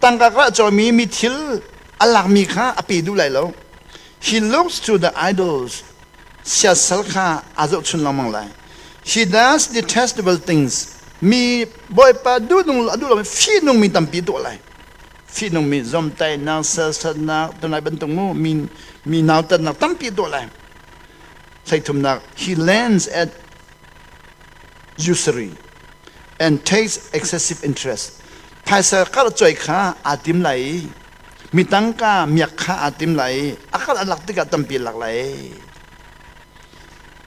[SPEAKER 1] Tangka ka cawimi mi thil a lakmi kha a pe duh lai lo. He looks to the idols. Siasal kha aa zohchun lengmang lai. He does detestable things. Mi Bawipa duhnung a duh lomi fihnungmi tampi tuah lai. Fihnungmi zomtaihnak, serhsatnak, tunai bantuk mu mi mi nautatnak tampi tuah lai. Hleithumnak, he lends at usury and takes excessive interest. Phaisa karh choi kha aa tim lai i mi tangka miak kha aa tim lai i a karh a lak tikah tampi a lak lai.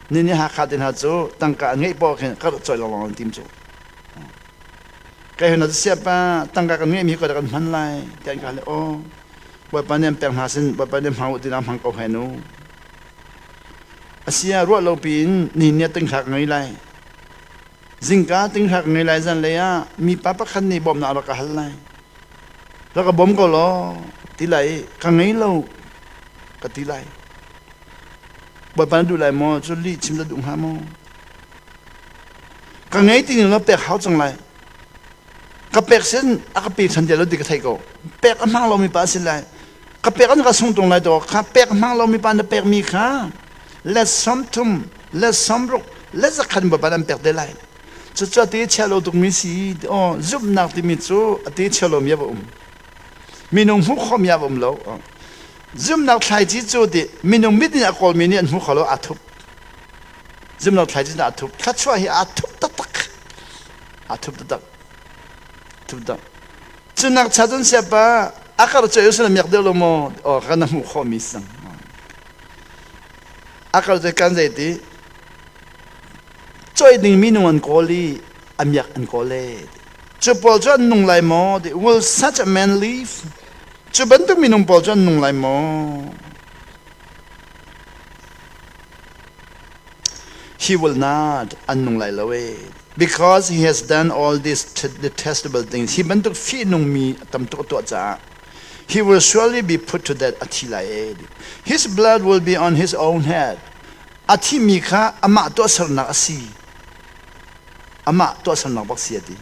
[SPEAKER 1] Nini Hakha te hna cu tangka an ngeih poah khin karh choi lawnglawng an tim cu. Kai hna siapa tangka kan ngeihmi ko dah kan hman lai ti an ka hal aw Bawipa nih an pek hna sin Bawipa nih hmang u ti na hmang ko hen u. Asia ruah lo piin ni ni tingthla ka ngei lai. Zingka tingthla ka ngei lai zanlei ah mipa pakhat nih bawmhnak rak ka hal lai. Rak ka bawm ko law ti lai ka ngei lo ka ti lai. Bawipa na duh lai maw cu lih chim na duh hnga maw? Ka ngei ti ning lo pek hau cang lai. Ka pek sin a ka pe ṭhan ti lo ti ka theih ko. Pek a hmang lomi pa a si lai. Ka pek an ka sung tung lai to kha pek hmang lomi pa na pekmi kha let 30 let 60 let 100 bawipa nan pek te lai. Cucu a te chia lo tukmi si. Aw zumhnak timi cu a te chia lomi a va um. Minung hmuh khawhmi a va um lo. Zumhnak thlaici cu ti minung mit in a kawlmi nih an hmu kho lo aa thup. Zumhnak thlaici aa thup. Thluachuah hi aa thup taktak. Aa thup taktak. Thup tak. Cunak cha cun siapa a kar cu usila miak deuh lo maw? Aw kan na hmuh khawhmi sang. A kar cu kan zei ti choi ding minung an kawl i a miak an kawl e. Cu pawl cu an nung lai maw? Will such a man live? Cu bantuk minung pawl cu an nung lai maw? He will not an nung lai lo e. Because he has done all these detestable things. Hi bantuk fihnungmi tam tuk a tuah caah he will surely be put to death a thi lai e. His blood will be on his own head. A thimi kha amah tuahsernak a si. Amah tuahsernak bak si a ti.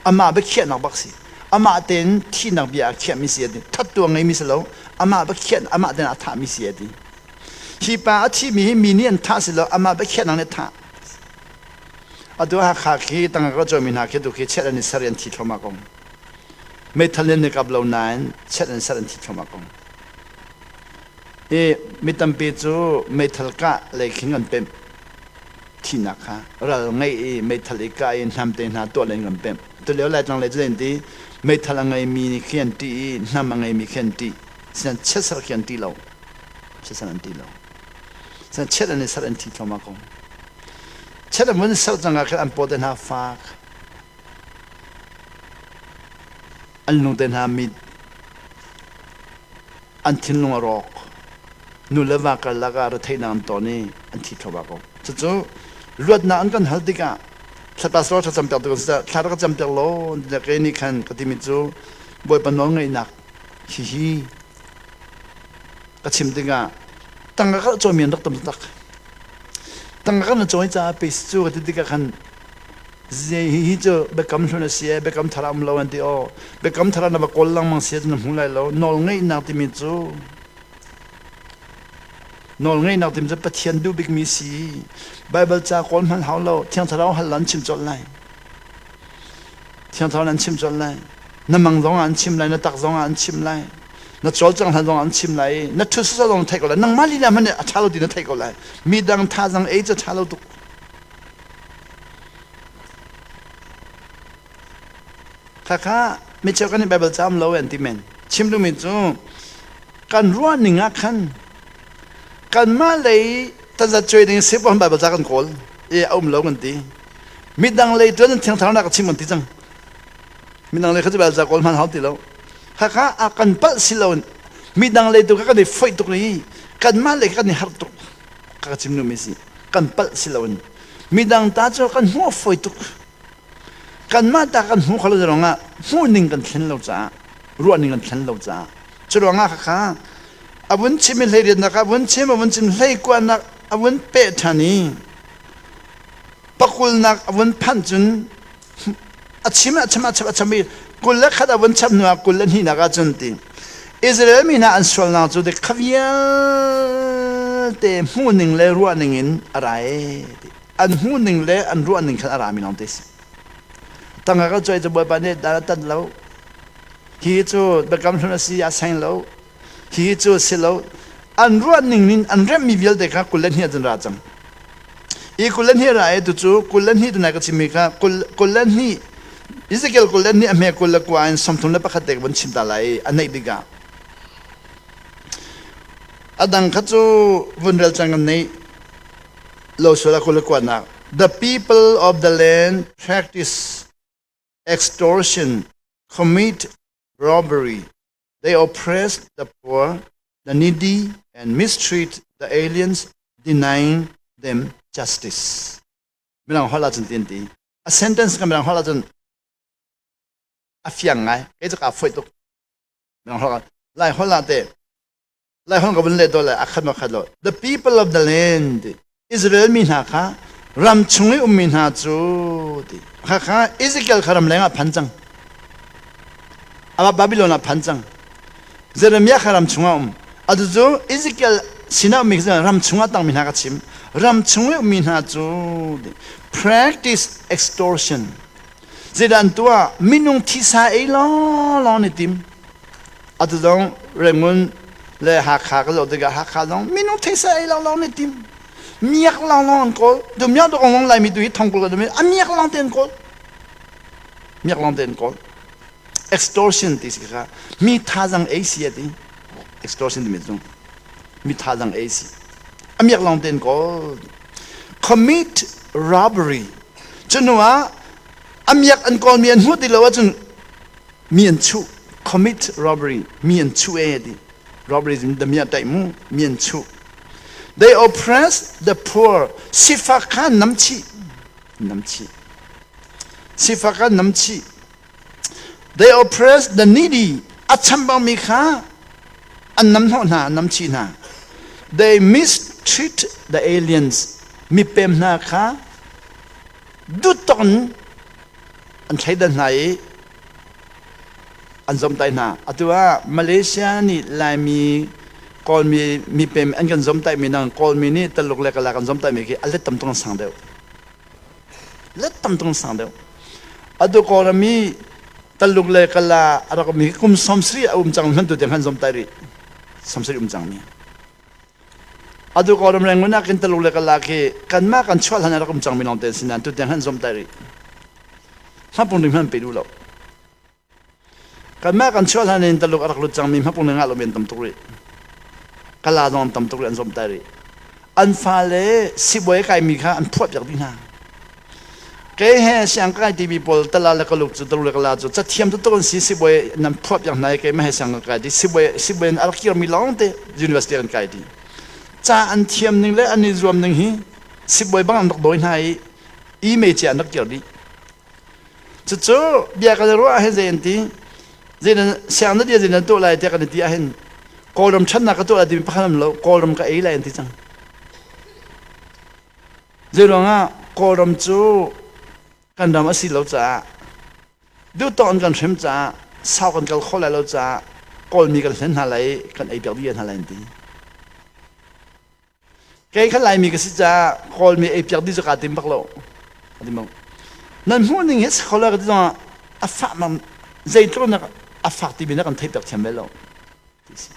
[SPEAKER 1] Amah biakhiahnak bak si. Amah tein thihnak bia a khiahmi si a ti. Thattu a ngeimi si lo. Amah biakhiah amah tein a thahmi si a ti. Hi pa a thimi hi mi nih an thah si lo, amah biakhiahnak nih thah. Atu Hakha khi tangka ka cawimi hna khi tu khi chiat an i ser i an thi thluahmah ko. Meithal in an i kap lo nain chiat an i ser an thi thluahmah ko. I mi tampi cu meithal kah lei khin an pemh. Thihnak kha ral ngeih i meithal i kah i hnamte hna tuah len kan pemh. Tulio Laitlang lei cu an ti meithal a ngeimi nih khi an ṭih i hnam a ngeimi khi an ṭih. Sinan chiatser khi an ṭih lo. Chiatser an ṭih lo. Sinan chiat an i ser an thi thluahmah ko. Chiat an vun ser cang ah khin an paw te hna fak. An lung te hna mit. An thinlung a rawk. Nu le va karlak ah retheihnak an ton i an thi thluahmah ko. Cucu luatnak an kan hal tikah thla pastor thlacam piak tu kan si caah thla rak ka cam piak law tiah kei nih khan ka timi cu Bawipa nawl ngaihnak hihi ka chim tikah tangka ka cawimi an rak tam taktak. Tangka kan cawi caah pe cu ka ti tikah khan hihi cu biakam hlun a si e biakam thar a um lo an ti aw biakam thar ah na va kawl lengmang si ahcun na hmu lai lo nawl ngeihnak timi cu nawl ngeihnak timi cu Pathian duh bikmi si Baibal ca kawl hmanh hau lo Thiang Thlarau hal an chim colh lai Thiang Thlarau an chim colh lai na mang zong ah an chim lai na tak zong ah an chim lai na cawlcang hlan zong ah an chim lai i na ṭhut sawsawh zong na theih ko lai nangmah lila hmanh nih a ṭha lo ti na theih ko lai midang thazang ei cu a ṭha lo tuk Khakha micheu kan i Bible cam lo an ti men. Chim duhmi cu kan ruah ning ah khan kanmah lei tazacuai ding si pon Bible ca kan kawl i a um lo kan ti. Midang lei tuan in thiangthar nak chim kan ti cang. Midang lei kha cu Bible ca kawl hman hau ti lo. Khakha a kan palh si lo midang lei tu kha kan i foih tuk i kanmah lei kha kan i harh tuk. Ka chim duhmi si kan palh si lo in midang ta cu kan hmuh fawi tuk. Kanmah ta kan hmu kho lo ruangah hmuhning kan thlen lo caah ruahning kan thlen lo caah cu ruangah khakha a vun chim i hleiriatnak a vun chim a vun chim hleikuanak a vun peh ṭhan i pakulnak a vun phanh cun a chim a chim a chim a chim i 21 a vun chap hnuah 22nak ah cun ti Israel mi hna an sualnak cu kha vialte hmuhning le ruahning in a ra e ti an hmuhning le an ruahning khan a rami lawng te si. Tangka ka cuai cu Bawipa nih dan a tat lo. Hi cu biakam hlun a si a seng lo. Hi cu si lo. An ruahning in an remmi vialte kha 22 ah cun ra cang. I 22 ra e tu cu 22 tunai ka chimmi kha 22 Ezekiel 22 a hme 29 in 31 te ka vun chim ta lai i a neih tikah a dang kha cu vun rel cang kan neih lo sual a kul kuatnak the people of the land practice extortion commit robbery they oppress the poor the needy and mistreat the aliens denying them justice mirang holh ahcun tin ti a sentence ka mirang holh ahcun a fiang ngai kei cu ka foih tuk mirang holh lai holh ah te Lai hong ka vun let dol a khat ma khat lo. The people of the land Israel mi hna kha ram chung i ummi hna cu ti kha kha Ezekiel kha ram leng ah phan cang. Aba Babylon ah phan cang. Jeremiah kha ram chung ah um. Atu cu Ezekiel sinah ummi kha ram chung ah tangmi hna ka chim. Ram chung i ummi hna cu practice extortion. Zeidah an tuah? Minung thisa ei lawng lawng ni tim. Atu zong Rangoon le Hakha ka zoh tikah Hakha zong minung theisa ei lawnglawng nih tim. Miak lawnglawng an kawl. Tu miak tu kong Laimi tu hi thongkul ka dum a miak lawng te an kawl. Miak lawng te an kawl. Extortion ti si kha mi thazang ei si a ti. Extortion timi cu mi thazang ei si. A miak lawng te an kawl. Commit robbery. Cu ah a miak an kawlmi an hmuh ti lo ahcun mi an chuh commit robbery mi an chuh e ti robbery the mi taih mu mi an chuh they oppress the poor sifak kha nam chih nam chih sifak kha nam chih they oppress the needy a chambang mi kha an nam hnawh hna an nam chih hna they mistreat the aliens mipem hna kha duttawk in an thleidan hna i an zomtaih hna. Atu ah Malaysia nih Laimi Kawlmi mipem an kan zomtaihmi nang Kawlmi nih Taluk le Kala kan zomtaihmi khi a let tam tung sang deuh. Let tam tung sang deuh. Atu Kawlram i Taluk le Kala a rak ummi kum 70 a um cang hman tu tiang kan zomtaih rih. 70 um cangmi. Atu Kawlram Rangoon ah khin Taluk le Kala khi kanmah kan chuah hlan ah rak um cangmi lawng te an si nain tu tiang han zomtaih rih. Hmapung ding hmanh pe duh lo. Kanmah kan chuah hlan in Taluk a rak lut cangmi hmapung ding ngah lomi an tam tuk rih. Kala zong an tam tuk rih an zomtaih rih. An fale sibawi a kaimi kha an phuah piak dih hna. Kei he siang kai timi pawl tala le kaluk cu talu le kala cu cathiam taktak an si sibawi nan phuah piak hna i keimah he siang kan kai ti sibawi sibawi an rak kirmi lawng te university kan kai ti. Ca an thiam ning le an i zuam ning hi sibawi bang an rak dawi hna i email cia an rak kir dih. Cucu bia kan i ruah ahhin zei an ti zei nan siang na dia zei nan tuah lai tiah kan i ti ahhin Kawlram ṭhatnak ka tuah lai timi pakhat am lo Kawlram ka ei lai an ti cang. Zeiruangah Kawlram cu kan ram a si lo caah duhtawk in kan hrem caah sau kan kal khawh lai lo caah Kawlmi kan hlen hna lai i kan ei piak dih hna lai an ti. Kei kha Laimi ka si caah Kawlmi ei piak dih cu kaa tim bak lo. Ka ti bak. Nan hmuh ning hi si kho lo ka ti zongah a fah mam zeitluk nak a fak timi na kan theih piak thiam ve lo. Ti si.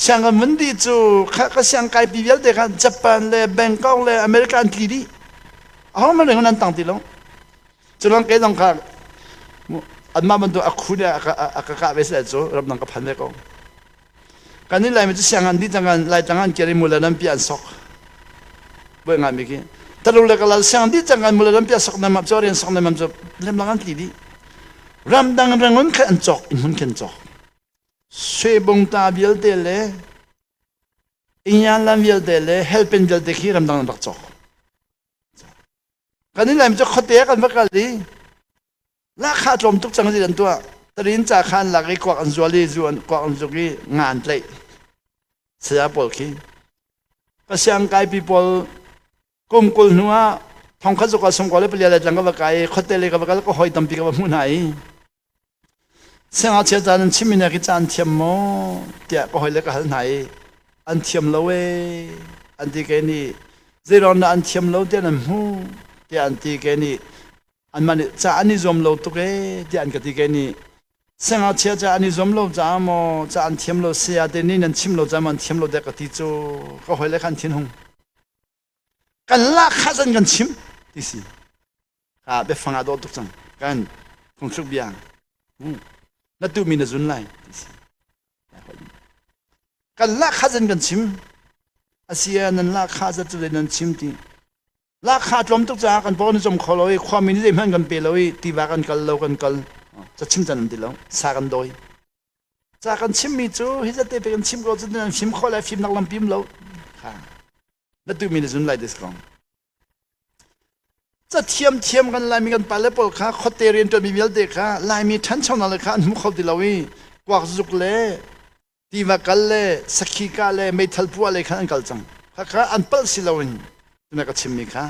[SPEAKER 1] Siang kan vun dih cu kha ka siang kaipi vialte kha Japan le Bangkok le America an tli dih. Aho hmanh ring an tang ti lo. Culong kei zong kha anmah bantuk a khu nih a ka kah ve si lai cu ramdang ka phan ve ko. Kan nih Laimi cu siang an dih cang kan Laitlang an kir i mula lampi an sok. Buai ngai mi khi. Talu le kalal siang dih cang kan mula lampi a sok nam cu rian sok nam cu lemlang an tli dih. Ramdang rangun kha an cawk in hmun khin cawk. Suebung ta vialte le Inyan lam vialte le helpen vialte khi ramdang an rak cawk. Kan nih Laimi cu khuate ah kan va kal i Lahkhah tlawm tuk cang an tuah. Tarin ca kha an lak i kuak an zual i zu an kuak an zuk i nga an tlaih. Saya pawl khi. Ka siang kaipi pawl kum 20 hnu ah thongkhat zuk ah sungkua le palia le tlang ka va kai i khuate le ka va kal ka hoi tampi ka va hmuh hna i siangngakchia ca nan chimmi nek hi ca an thiam maw tiah ka hoi le ka hal hna i an thiam lo ee an ti ke nih zeiruang dah an thiam lo tiah nan hmuh tiah an ti ke nih anmah nih ca an i zuam lo tuk ee tiah an ka ti kei nih siangngakchia ca an i zuam lo caah maw ca an thiam lo saya te nih nan chim lo caah maw an thiam lo dek ka ti cu ka hawile kha an thinhung kan lahkhah zan kan chim ti si ka biafang ah dawh tuk cang kan phungthluk bia na tuhmi na zun lai ti si kan lahkhah zan kan chim asia nan lahkhah zat cu nan chim ti Lahkhah tlawm tuk caah kan paw kan i com kho lo i khuami nih zeihmanh kan pe lo i tiva kan kal lo kan kal. Ca chim can an ti lo. Sa kan dawi. Ca kan chimmi cu hi zat te pe kan chim ko cu nan fim khawh lai fimnak lampi um lo. Kha. Na tuhmi na zun lai this kong. Ca thiam thiam kan Laimi kan pale pawl kha khuate rianṭuanmi vialte kha Laimi ṭhanchonak le kha an hmu kho ti lo i kuak zuk le tiva kal le sakhi kah le meithal puah le khan an kal cang. Khakha an palh si loin tuna ka chimmi kha.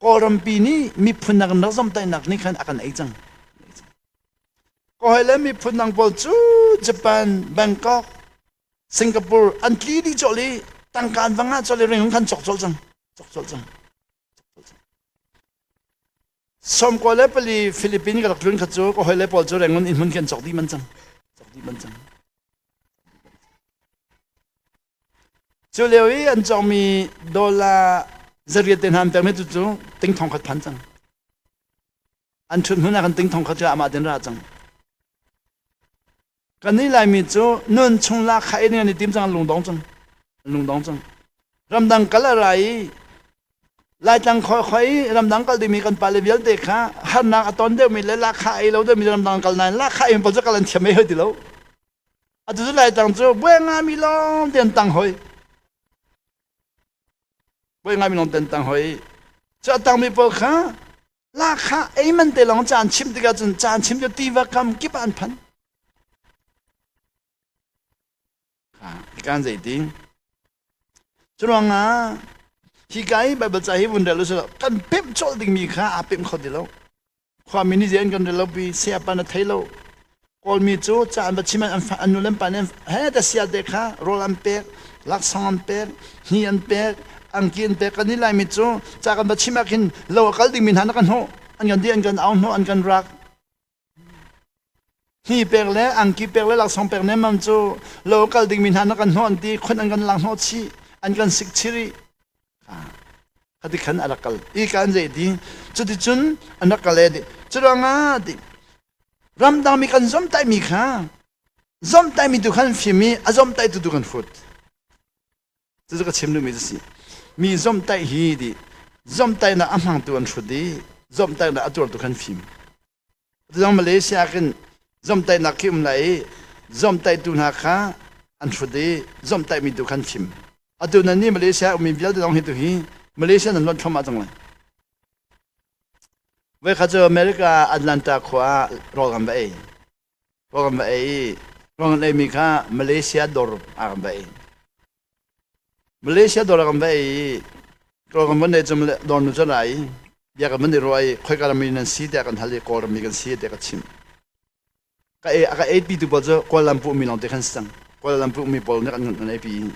[SPEAKER 1] Kawlrampi nih miphun nak rak zomtaihnak nih khan a kan ei cang. Kawi le miphun dang pawl cu Japan, Bangkok, Singapore an tli dih cawlh i tangka an va ngah cawlh i ring khan cawk cawlh cang. Cawk cawlh cang. 94 Philippines ka rak tlun kha cu ka hawile pawl cu Rangoon inn hmun khi an cawk dih man cang. Cawk dih man cang. Cu lio i an cawkmi dollar zariat te hna an pekmi tu cu ting thong khat phan cang. An ṭhut hmun ah kan ting thong khat cu amah ten ra cang. Kannih Laimi cu nun chung lahkhah in kan i tim cang an lungdong cang. An lungdong cang. Ramdang kal a ra i Laitlang khoi khoi i ramdang kal dingmi kan pale vialte kha harnak a ton deuhmi le lahkhah ei lo deuhmi ramdang kal nain lahkhah ei pawl cu kal an thiam ei hoi ti lo. Atu cu Laitlang cu buai ngami lawng te an tang hoi. Buai ngami lawng te an tang hoi. Cu a tangmi pawl kha Lahkhah ei man te lawng caan chim tikah cun caan chim cu tiva kam kip ah an phan. Kan zei ti? Curuangah hi ka i Bible ca hi vun rel usih kan pemh colh dingmi kha aa pemh kho ti lo. Khuami nih zei an kan rel lo pi sayapa na thei lo. Kawlmi cu ca an va chim an an nu le an pa nih he ta sia te kha rawl an pek, laksawng an pek, hni an pek, angki an pek. Kan nih Laimi cu ca kan va chim ah khin lo a kal dingmi hna na kan hnawh, an kan di an kan au hnawh, an kan rak. Hni pek le angki pek le laksawng pek nemmam cu lo a kal dingmi hna na kan hnawh an ti, khon an kan lang hnawh chih, an kan sik chiri. Khati khan a rak kal. I kan zei ti? Cuticun an rak kal e ti. Curuangah ti ramdangmi kan zomtaihmi kha zomtaihmi tu khan fim i a zomtaihtu tu kan hrut. Cucu ka chim duhmi cu si. Mi zomhtaih hi ti zomhtaihnak a hmangtu an hrut i zomhtaihnak a tuartu khan fim. Zong Malaysia khin zomhtaihnak khi um lai i zomhtaihtu hna kha an hrut i zomhtaihmi tu khan fim. Atu nan nih Malaysia ummi vialte zong hi tu hi Malaysia nan luan thluahmah cang lai. Voikhat cu America Atlanta khua ah rawl kan va ei. Rawl kan va ei i rawl kan eimi kha Malaysia dawr ah kan va ei. Malaysia dawr ah kan va ei i rawl kan van ei cu dawr nu cu a ra i bia kan van i ruah i khoika rammi nan si tiah kan hal i Kawl rammi kan si tiah ka chimh. Ka ei a ka eipi tu pawl cu Kuala Lumpur ummi lawngte khan si cang. Kuala Lumpur ummi pawl nih an kan eipi i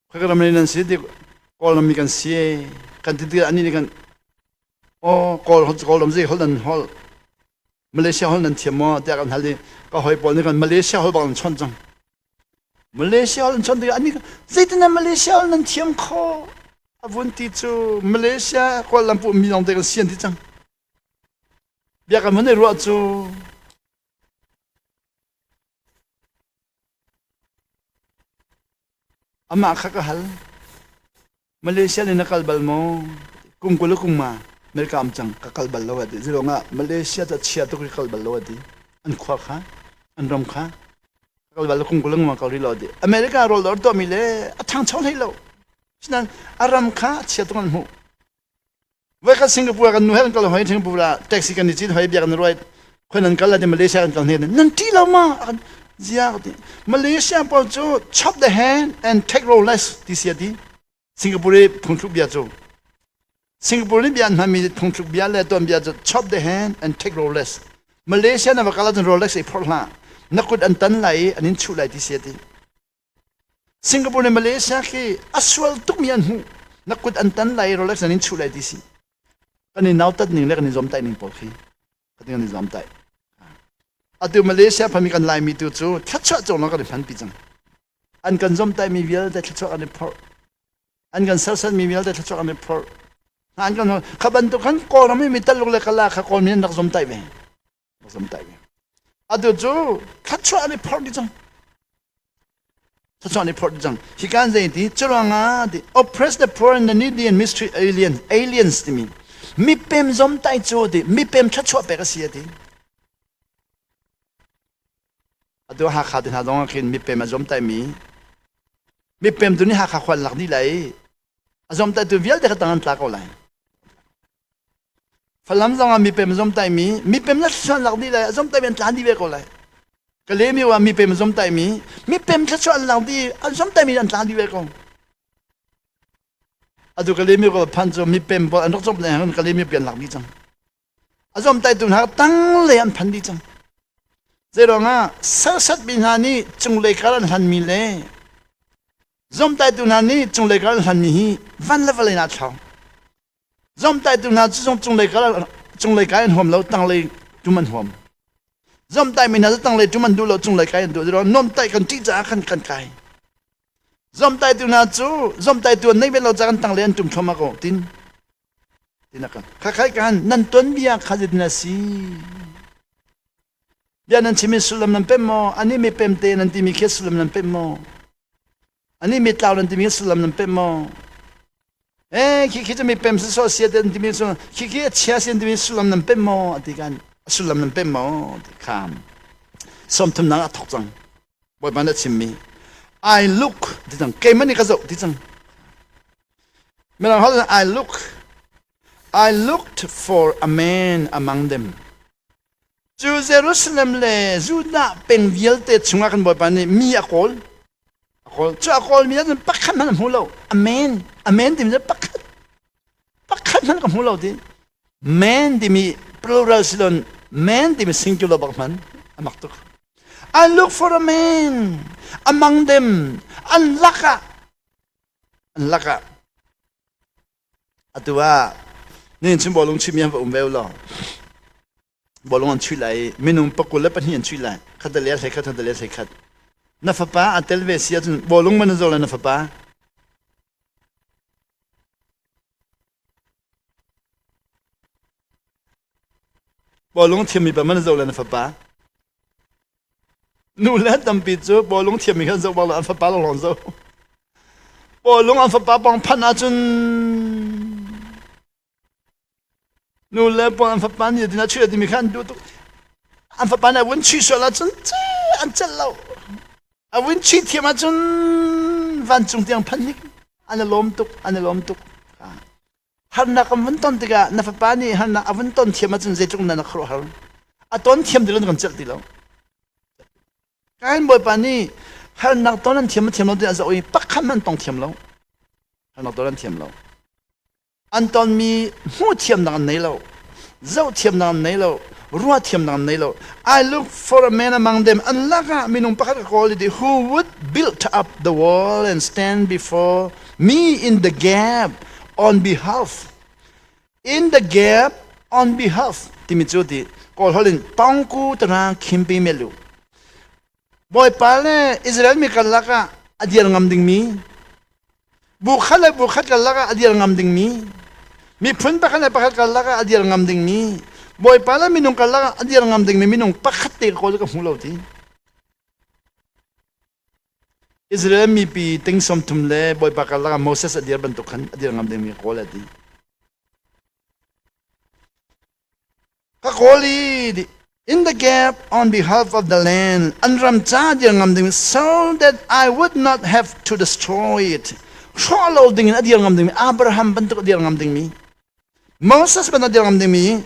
[SPEAKER 1] khoika rammi nan si ti Kawl rammi kan si kan ti tikah anih nih kan aw Kawl Kawlram zei holh nan holh Malaysia holh nan thiam maw tiah kan hal i ka hawi pawl nih kan Malaysia holh bak an chawnh cang. Malaysia holh an chawnh tikah anih zeitin dah Malaysia holh nan thiam khawh a vun ti cu Malaysia Kuala Lumpur mi lawngte kan si an ti cang. Bia kan van i ruah cu amah kha ka hal. Malaysia in na kal bal maw? Kum 20 le kum ma America am cang ka kal bal lo a ti. Zeiruang ah Malaysia cu chia tuk i kal bal lo a ti. An khua kha, an ram kha ka kal bal lo kum 20 le kum ma kal rih lo a ti. America rawl dawr tuahmi le a ṭhangcho hlei lo. Sinain a ram kha chia tuk an hmuh. Voikhat Singapore kan nu he kan kal hoi Singapore ah taxi kan i cit hoi biak kan ruai khoi nan kal la Malaysia kan kal hne nan ṭi lo ma kan zia ti Malaysia pawl cu chop the hand and take Rolex ti sia ti Singapore i phungthluk bia cu Singapore nih bia an hmanmi phungthluk bia le tuan bia cu chop the hand and take Rolex Malaysia na va kal ahcun Rolex i phorh hlah na kut an tan lai i an in chuh lai ti sia ti Singapore le Malaysia khi a sual tukmi an hmuh. Na kut an tan lai i Rolex nan in chuh lai ti si. Kan i nautat ning le kan i zuamtaih ning pawl khi kan i zuamtaih. Atu Malaysia phami kan Laimi tu cu thluachuah cung lawng kan i hmanpi cang. An kan zuamtaihmi vialte thluachuah kan i phorh. An kan sersanmi vialte thluachuah kan i phorh. An kan kha bantuk khan Kawlram i mi Taluk le Kala kha Kawlmi an rak zuamtaih ve. Atu cu thluachuah an i phorh dih cang. Thluachuah an i phorh dih cang. Hi kan zei ti curuangah ti oppress the poor and the needy and mistreat aliens aliens timi mipem zomtai cu ti mipem thluachuah pek a si a ti. Atu Hakha te hna zong ah khin mipem a zomtai mi mipem tu nih Hakha khual lak dih lai a zomtai tu vialte kha tang an tla ko lai. Falam zong ah mipem zomtaimi, mipem na thluachuah lak dih lai, a zomtaimi an tlan dih ve ko lai. Kalaymyo ah mipem zomtaimi, mipem thluachuah an lak dih, an zomtaimi an tlan dih ve ko. Atu Kalaymyo ko phan cu mipem pawl an rak zomh lai Kalaymyo pi an lak dih cang. A zomtaitu hna tang lei an phan dih cang. Zeiruangah sersatmi hna nih cunglei kar an hlanmi le zomtaitu hna nih cunglei kar an hlanmi hi van le vawlei na thlau. Zomtaitu hna cu zong cunglei kal cunglei kai an huam lo, tanglei tum an huam. Zomtaimi hna cu tanglei tum an duh lo, cunglei kai an duh. Zero nuamtaih kan ṭih caah khan kan kai. Zomtaitu hna cu zomtaitu an nei ve lo caah kan tanglei an tum thluahmah ko tin. Tin kan. Khakhai kan nan tuanbia kha zeitin a si? Bia nan chim i sullam nan pem maw? Ani mi pem te nan timi khi sullam nan pem maw? Ani mi tlau nan timi sullam nan pem maw? Eh khi khi cu mi pem sawsawh sia te an timi cu khi khi a chia si an timi sullam nan pem maw ti kan sullam nan pem maw ti kha 30 nak a thok cang bawipa na chimmi I look ti cang keimah nih ka zoh ti cang mirang holh I look I looked for a man among them cu Jerusalem le Judah peng vialte chungah kan Bawipa nih mi a kawl a kawl cu a kawlmi ahcun pakhat hmanh a hmu lo amen amen timi cu pakhat pakhat hmanh ka hmu lo ti man timi plural silon man timi singular bak hman a mak tuk I look for a man among them an lakah an lakah Atu ah nihin chun bawlung chuihmi an va um ve law bawlung an chuih lai i minung 22 an chuih lai khat le hlei khat khat le hlei khat na fapa a tel ve si ahcun bawlung man na zo lai na fapa bawlung thiammi pa man na zo lai na fapa Nu le tampi cu bawlung thiammi khan zoh bak lo an fapa lawnglawng zoh. Bawlung an fapa pang phanh ahcun nu le pawl an fapa nih tin a chuih timi kha an duh tuk. An fapa nih a vun chuih sual ahcun an celh lo. A vun chuih thiam ahcun vancung tiang phanh hnik an i lawm tuk, an i lawm tuk. Harnak an vun ton tikah na fapa nih harnak a vun ton thiam ahcun zeitluk na na khuaruahhar. A ton thiam ti lo kan celh ti lo. Kain Bawipa nih harnak ton an thiam thiam lo ti a zoh i pakhat hmanh tong thiam lo. Harnak ton an thiam lo. An tonmi hmuh thiamnak an nei lo. Zoh thiamnak an nei lo. Ruah thiamnak an nei lo. I look for a man among them. An lakah minung pakhat ka kawl i who would build up the wall and stand before me in the gap on behalf in the gap on behalf timi cu ti kawl holh in pangku tana khimpi melu bawipa le Israel mi karlak ah a dir ngam dingmi bu khat le bu khat karlak ah a dir ngam dingmi miphun pakhat le pakhat karlak ah a dir ngam dingmi bawipa le minung karlak ah a dir ngam dingmi minung pakhat te kawl ka hmu lo ti Israel mipi ting 30 le Bawipa karlak ah Moses a dir bantuk khan a dir ngam dingmi ka kawl a ti. Ka kawl i in the gap on behalf of the land an ram ca dir ngam ding so that I would not have to destroy it. Hrawh lo ding in a dir ngam dingmi Abraham bantuk a dir ngam dingmi Moses bantuk a dir ngam dingmi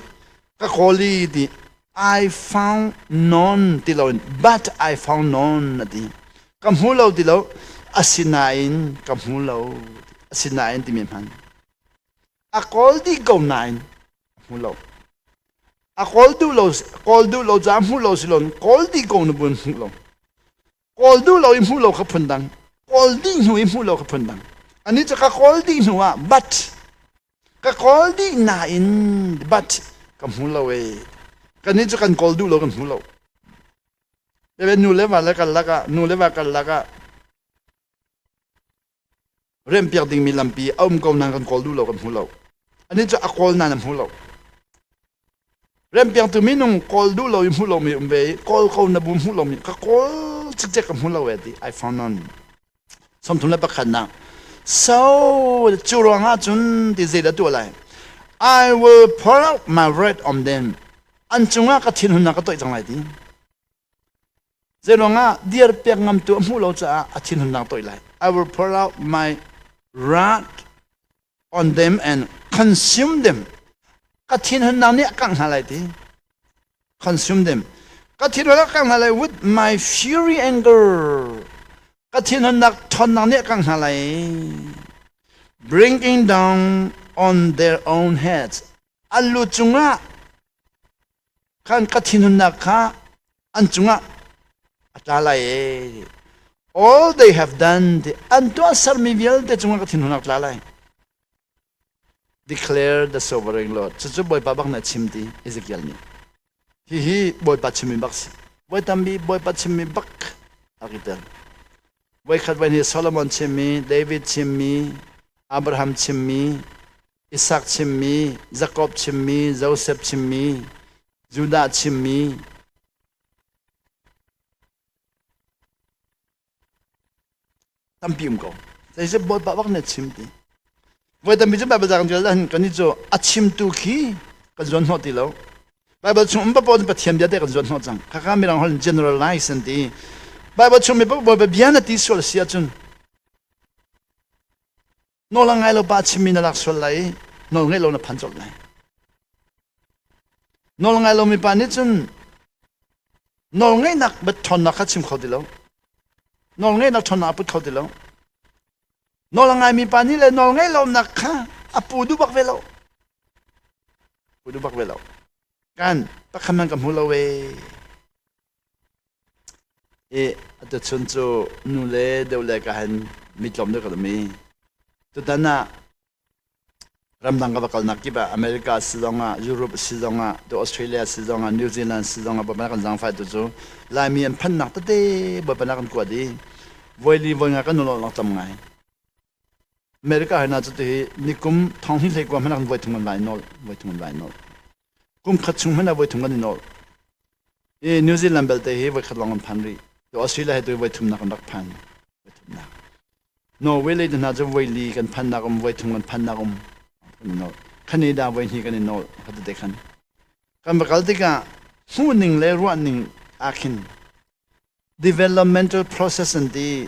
[SPEAKER 1] ka kawl i ti I found none ti loin but I found none a ti. Ka hmu lo ti lo asinain ka hmu lo asinain timi hman. A kawl dih ko nain a hmu lo. A kawl duh lo kawl duh lo caah hmu lo si loin kawl dih ko na buin hmuh lo. Kawl duh lo i hmuh lo kha phun dang. Kawl dih hnu i hmuh lo kha phun dang. Ani cu ka kawl dih hnu ah but Ka kawl dih nain but ka hmu lo ee. Kannih cu kan kawl duh lo kan hmu lo. Ebe nu le va le kal lakah nu le va kal lakah rempiak dingmi lampi a um ko nain kan kawl duh lo kan hmu lo. Anih cu a kawl nain a hmu lo. Rempiaktu minung kawl duh lo i hmu lomi um ve i kawl ko na bu hmu lomi ka kawl cikcek ka hmu lo e ti I found none. 31nak So cu ruangah cun ti zeidah tuah lai I will pour out my wrath on them an cungah ka thinhunnak ka toih cang lai ti Zeiruangah dir pek ngamtu a hmuh lo caah a thinhunnak toih lai I will pour out my wrath on them and consume them ka thinhunnak nih a kangh hna lai ti consume them ka thinhunnak a kangh hna lai with my fury anger ka thinhunnak ṭhawnnak nih a kangh hna lai bringing down on their own heads an lu cungah khan ka thinhunnak kha an cungah a tla lai e all they have done ti an tuahsermi vialte cungah ka thinhunnak tla lai declare the sovereign lord cucu bawipa bak nih a chim ti Ezekiel nih hihi bawipa chimmi bak si voi tampi bawipa chimmi bak a ki tel voikhat voi hnih Solomon chimmi David chimmi Abraham chimmi Isak chimmi Jakob chimmi Joseph chimmi Judah chimmi tampi um ko. Zeizep Bawipa bak nih a chim ti. Voi tampi cu Baibal ca kan rel ahhin kannih cu a chimtu khi kan zuan hnawh ti lo. Baibal chung um paoh Pathian bia te kan zuan hnawh cang. Khakha mirang holh in generalize an ti. Baibal chung mi Bawipa bia na ti sual si ahcun nawl a ngai lo pa chimmi na lak sual lai i nawl ngeih lo na phan colh lai. Nawl ngai lomi pa nih cun nawl ngeihnak bat ṭhawnnak kha chim kho ti lo. Nawl ngeihnak ṭhawnnak a put kho ti lo. Nawl a ngaimi pa nih le nawl ngeih lonak kha a pu duh bak ve lo. Pu duh bak ve lo. Kan pakhat man ka hmu lo ee. I atuchun cu nu le deuh le ka han mitlawm deuh ka um i tutan ah ramdang ka va kalnak kip ah America si zongah Europe si zongah tu Australia si zongah New Zealand si zongah Bawipa kan zaangfai tu cu Laimi an phannak tete Bawipa na kan kuat i voili voi nga kan nulawlnak tam ngai America hna cu tihi nikum thong hi hlei kua hmanh kan voi thum kan vai nawl voi thum kan vai nawl kum khat chung hmanh ah voi thum kan i nawl i New Zealand belte hi voi khat lawng kan phan rih tu Australia he tu voi thumnak kan rak phan voi thumnak. Norway lei te hna cu voi li kan phannak um, voi thum kan phannak um. Kan i nolh. Canada voi hnih kan i nolh. Kha tete khan. Kan va kal tikah hmuhning le ruahning ah khin developmental process an ti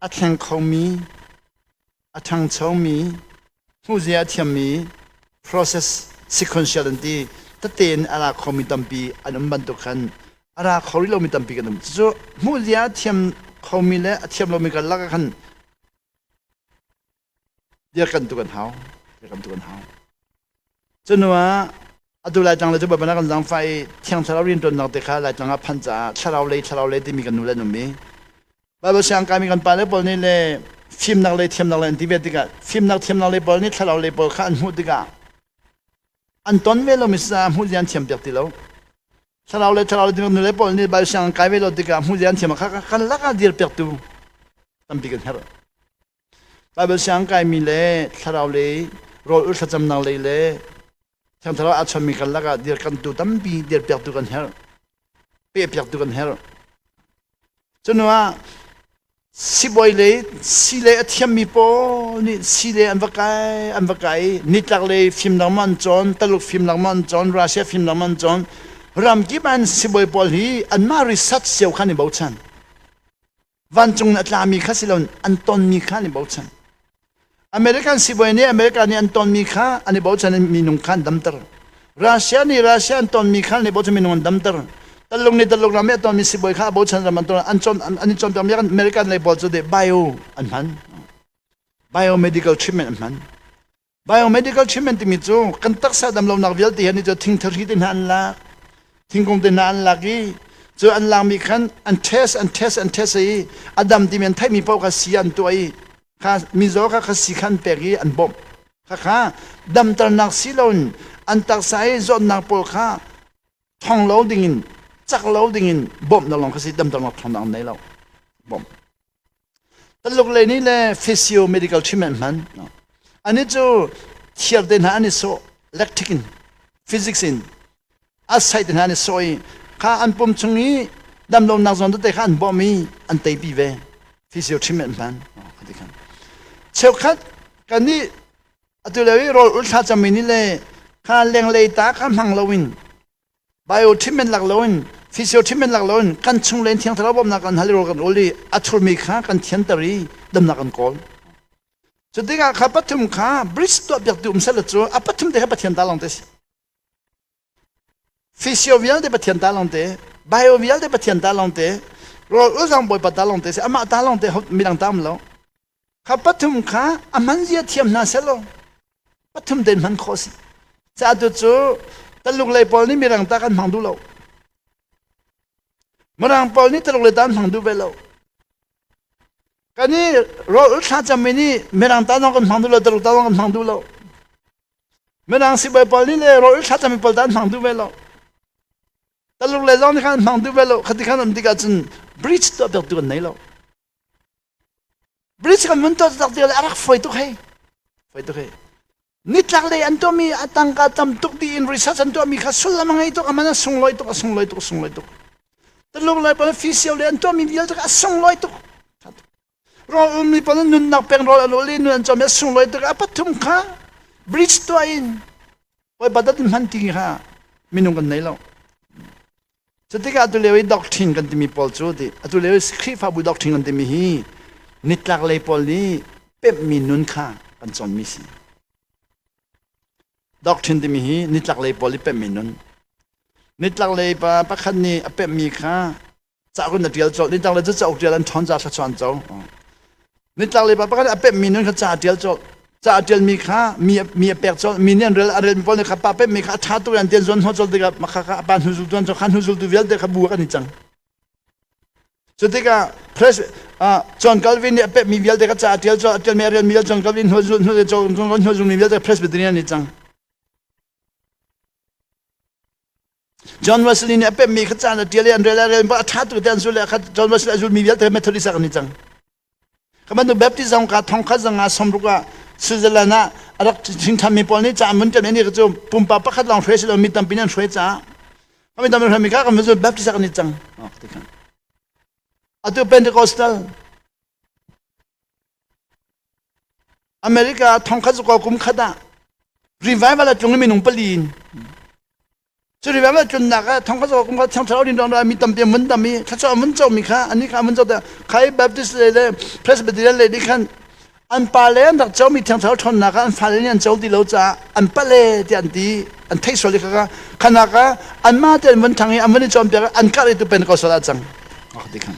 [SPEAKER 1] a thleng khomi a ṭhangchomi hmuhzia a thiammi process sequential an ti tete in a ra khomi tampi an um bantuk khan a ra kho rih lomi tampi kan um. Cucu hmuhzia a thiam khomi le a thiam lomi karlak ah khan dirkamh tu kan hau. Dirkamh tu kan hau. Cunu ah atu Laitlang le cu Baibal kan zaangfah i Thiang Thlarau rianṭuannak te kha Laitlang ah phanh caah thlarau lei thlarau lei timi kan nu le an um i Baibal siang kaimi kan pale pawl nih le fimnak lei thiamnak lei an ti ve tikah fimnak thiamnak lei pawl nih thlarau lei pawl kha an hmuh tikah an ton ve lomi caah hmuh zia an thiam piak ti lo. Thlarau le thlarau le nu le pawl nih Baibal siang an kai ve lo tikah hmuh zia an thiam kha kan lakah dir piaktu tampi kan herh. Baibal siang kaimi le thlarau lei rawl ul thlacamnak lei le Thiang Thlarau aa chonmi karlak ah dirkamhtu tampi dirpiaktu kan herh. Pehpiaktu kan herh. Cunu ah sibawi lei si lei a thiammi pawl nih si lei an va kai an va kai i nitlak lei fimnak maw an cawn Taluk fimnak maw an cawn Russia fimnak maw an cawn ramkip an sibawi pawl hi anmah research cio khan i bochan. Vancung in a tlami kha si loin an tonmi kha an i bochan. American sibawi nih America nih an tonmi kha an i bochan i minung kha an damter. Russia nih Russia an tonmi kha an i bochan minung an damter. Taluk nih Taluk ram i a tonmi sibawi kha a bochan ram an ton an cawn an i cawnpiakmi American lei pawl cu deh bio an hman. Biomedical treatment an hman. Biomedical treatment timi cu kan taksa damlonak vialte hi cu thingthari te hna an lak, thingkung te hna an lak i cu an lakmi khan an test an test an test i a dam timi an theihmi paoh kha si an tuah i kha mizaw kha kha si kha an pek i an bawmh. Khakha damternak si loin an taksa i zawtnak pawl kha thong lo dingin cak lo dingin bawmhnak lawng kha si damternak thawngnak an nei lo. Bawmh. Taluk lei nih le physio medical treatment hman. Ani cu thiar te hna an i sawh electric in physics in a sai te hna an i sawh i kha an pum chung i damlonak zawn tete kha an bawm i an teipi ve physio treatment hman. Cheukhat kan nih atu lio i rawl ul thla cami nih le kha lenglei ta kha hmang loin Bio treatment lak loin physio treatment lak loin kan chung len thiang thlarau bawmhnak kan hal i rawl kan ul i a thurmi kha kan thianter i damnak kan kawl. Cu tikah kha pathum kha bridge tuah piaktu um sel cu a pathum te kha Pathian ta lawng te si. Physio vialte Pathian ta lawng te, bio vialte Pathian ta lawng te, rawl ul zong Bawipa ta lawng te si, amah ta lawng te midang ta um lo. Kha pathum kha a hman zia thiam hna selaw pathum tein hman khawh si. Ca tu cu Taluk lei pawl nih mirang ta kan hmang duh lo. Mirang pawl nih Taluk lei ta an hmang duh ve lo. Kan i rawl thla cam mi nih mirang ta zong kan hmang duh lo, Taluk ta zong kan hmang duh lo. Mirang sibawi pawl nih le rawl thla cam mi pawl ta an hmang duh ve lo. Taluk lei zong nih khan an hmang duh ve lo. Khati khan um tikah cun bridge tuah piak tu kan nei lo. Bridge kan vun tuah tak ti a rak fawi tuk hei. Fawi tuk hei. Nitlak lei an tuahmi a tangka tam tuk tiin research an tuahmi kha sullam a ngei tuk, a man a sunglawi tuk, a sunglawi tuk, a sunglawi tuk. Tuluk lai pawl fisio le an tuahmi vialte kha a sunglawi tuk. Rawl ummi pawl nunnak peng rawl an ul i nun an cawm i a sunglawi tuk. A pathum kha bridge tuah in Bawipa dat in hman ti kha minung kan nei lo. Cutikah atu lio i doctrine kan timi pawl cu ti atu lio i Khrihfabu doctrine kan timi hi nitlak lei pawl nih pemhmi nun kha kan cawnmi si. Doctrine timi hi nitlak lei pawl i pemhmi nun. Nitlak lei pa pakhat nih a pemhmi kha cauk in a ṭial colh nitlak lei cu cauk ṭial an ṭhawn ca thluachuah an co nitlak lei pa pakhat a pemhmi nun kha ca a ṭial colh ca a ṭialmi kha mi mi a pek colh mi nih an rel a relmi pawl nih kha pa pemhmi kha a ṭha tuk an tian zuan hnawh colh tikah makha kha a pa hnu zultu an co kha hnu zultu vialte kha bu ah kan i cang cu tikah press John Calvin nih a pemhmi vialte kha ca a ṭial colh a ṭialmi a relmi John Calvin hnu hnu hnu zulmi vialte Presbyterian an i cang John Wesley nih a pemmi kha caan a ṭial i an rel a rel a ṭha tuk te an zul i kha John Wesley a zulmi vialte Methodist ah kan i cang. Ka bantuk Baptist zong ka thong khat zong ah somruk ah Switzerland ah a rak hringṭhanmi pawl nih ca an vun ṭem i cu pumpak pakhat lawng hruai si lo mi tampi nih an hruai caah mi tampi hruaimi kha kan vun zul Baptist ah kan i cang. Atu Pentecostal. America thongkhat zakua kum khat ah revival a tlung i minung pali in cu revival tlunnak ah thongkhat zakua kum khat thiang thlarau din mi tampi an vun tam i thluachuah an vun co mi kha ani kha an vun co te khai Baptist le le Presbyterian le nih khan an pa le an rak co mi thiang thlarau ṭhawnnak ah an fale nih an co ti lo caah an pale tiah an ti an theih sual i kha khanak ah anmah te an vun ṭhang i an vun i cawnpiak an karh i tu Pentecostal ah cang ti khan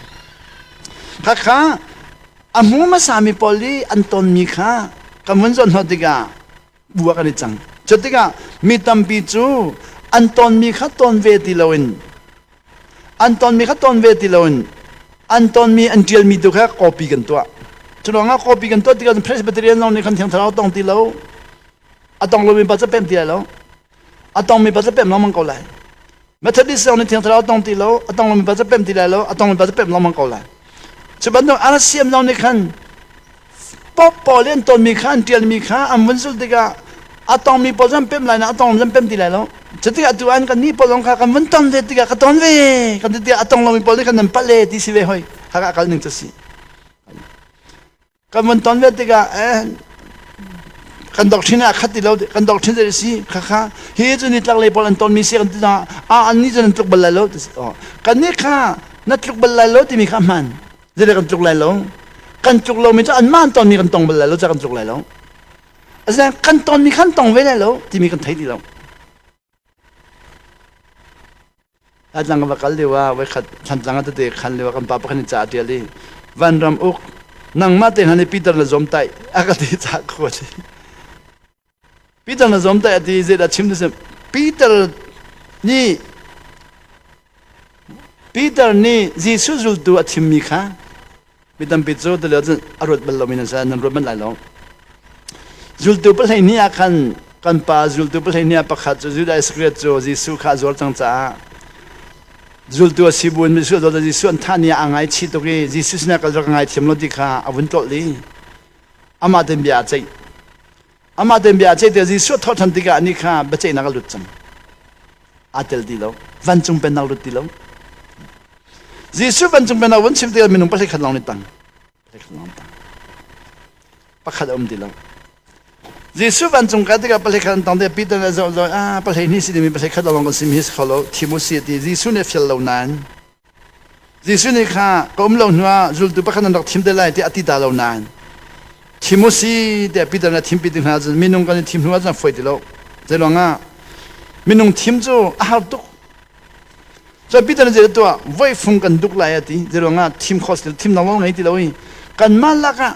[SPEAKER 1] kha kha A hmu hmasami pawl i an tonmi kha kan vun zoh tikah bu ah kan i cang. Cu tikah mi tampi cu an tonmi kha ton ve ti loin an tonmi kha ton ve ti loin an tonmi an ṭialmi tu kha copy kan tuah. Cu ruangah copy kan tuah tikah Presbyterian zong nih khan Thiang Thlarau tong ti lo a tong lomi pa cu pem ti lai lo a tongmi pa cu pem lengmang ko lai. Methodist zong nih Thiang Thlarau tong ti lo, a tong lomi pa cu pem ti lai lo, a tongmi pa cu pem lengmang ko lai. Cu bantuk RCM zong nih khan Pope pawl i an tonmi kha an ṭialmi kha an vun zulh tikah a tongmi pawl cu an pem lai na a tong an pem ti lai lo. Cu tikah atu an kan nih pawl zong kha kan vun ton ve tikah ka ton ve kan ti tikah a tong lomi pawl nih khan nan palh e ti si ve hoi. Haka a kal ning cu si. Kan van ton ve tikah eh, kan doctrine ah khat ti lo kan doctrine zei si kha kha hi cu ni tlak lei pawl an ton mi si kan ti na a an ni cu nan tluk bal lai lo ti oh kan nih kha na tluk bal lai lo timi kha hman zei kan tluk lai lo kan tluk lo mi cu an mah an ton mi kan tong bal lai lo ca kan tluk lai lo asinain kan ton mi khan tong ve lai lo timi kan thei ti lo Laitlang ka va kal lio ah voikhat Thantlang ah tete khan lio ah kan pa pakhat nih ca a ṭial i vanram uk nangmah te hna nih Peter na zawmtaih a ka ti ca ka ti. Peter na zawmtaih a ti zeidah chim ti Peter nih Peter nih Jesuh zultu a thimmi kha Mi tampi cu tulio cun a ruat bal lomi nan si nan ruat manh lai lo. Zultu pahleihnih ah khan kan pa zultu pahleihnih ah pakhat cu Judas Iscariot cu Jesuh kha a zuar cang caah zultu a si buin Jesuh a zuar Jesuh an thah ni ah aa ngaichih tuk i Jesuh sinah kal rak ngaithiam lo ti kha a vun tlolh i amah tein bia a ceih. Amah tein bia a ceih tikah Jesuh a thawh ṭhan tikah anih kha biaceihnak a lut cang. Aa tel ti lo. Vancung pennak lut ti lo. Jesuh vancung pennak vun chim tikah minung pahleikhat lawng nih tang. Pahleikhat lawng tang. Pakhat a um ti lo. Jesuh vancung kai tikah pahleikhat an tang tikah Peter nih a zoh zoh ah pahleihnih si dingmi pahleikhat lawng kan sim hi si kho lo thim u si ti Jesuh nih a fial lo nain Jesuh nih kha ka um lo hnuah zultu pakhat nan rak thim te lai tiah a ti ta lo nain thim u si tiah Peter nih a thimpi ti hna cun minung kan i thim hnu ah cun a fawi ti lo. Zeiruangah minung thim cu a har tuk. Cun Peter nih zei tuah voi fung kan duk lai a ti. Zeiruangah thim khawh si thim dang ngei ti lo i kanmah lakah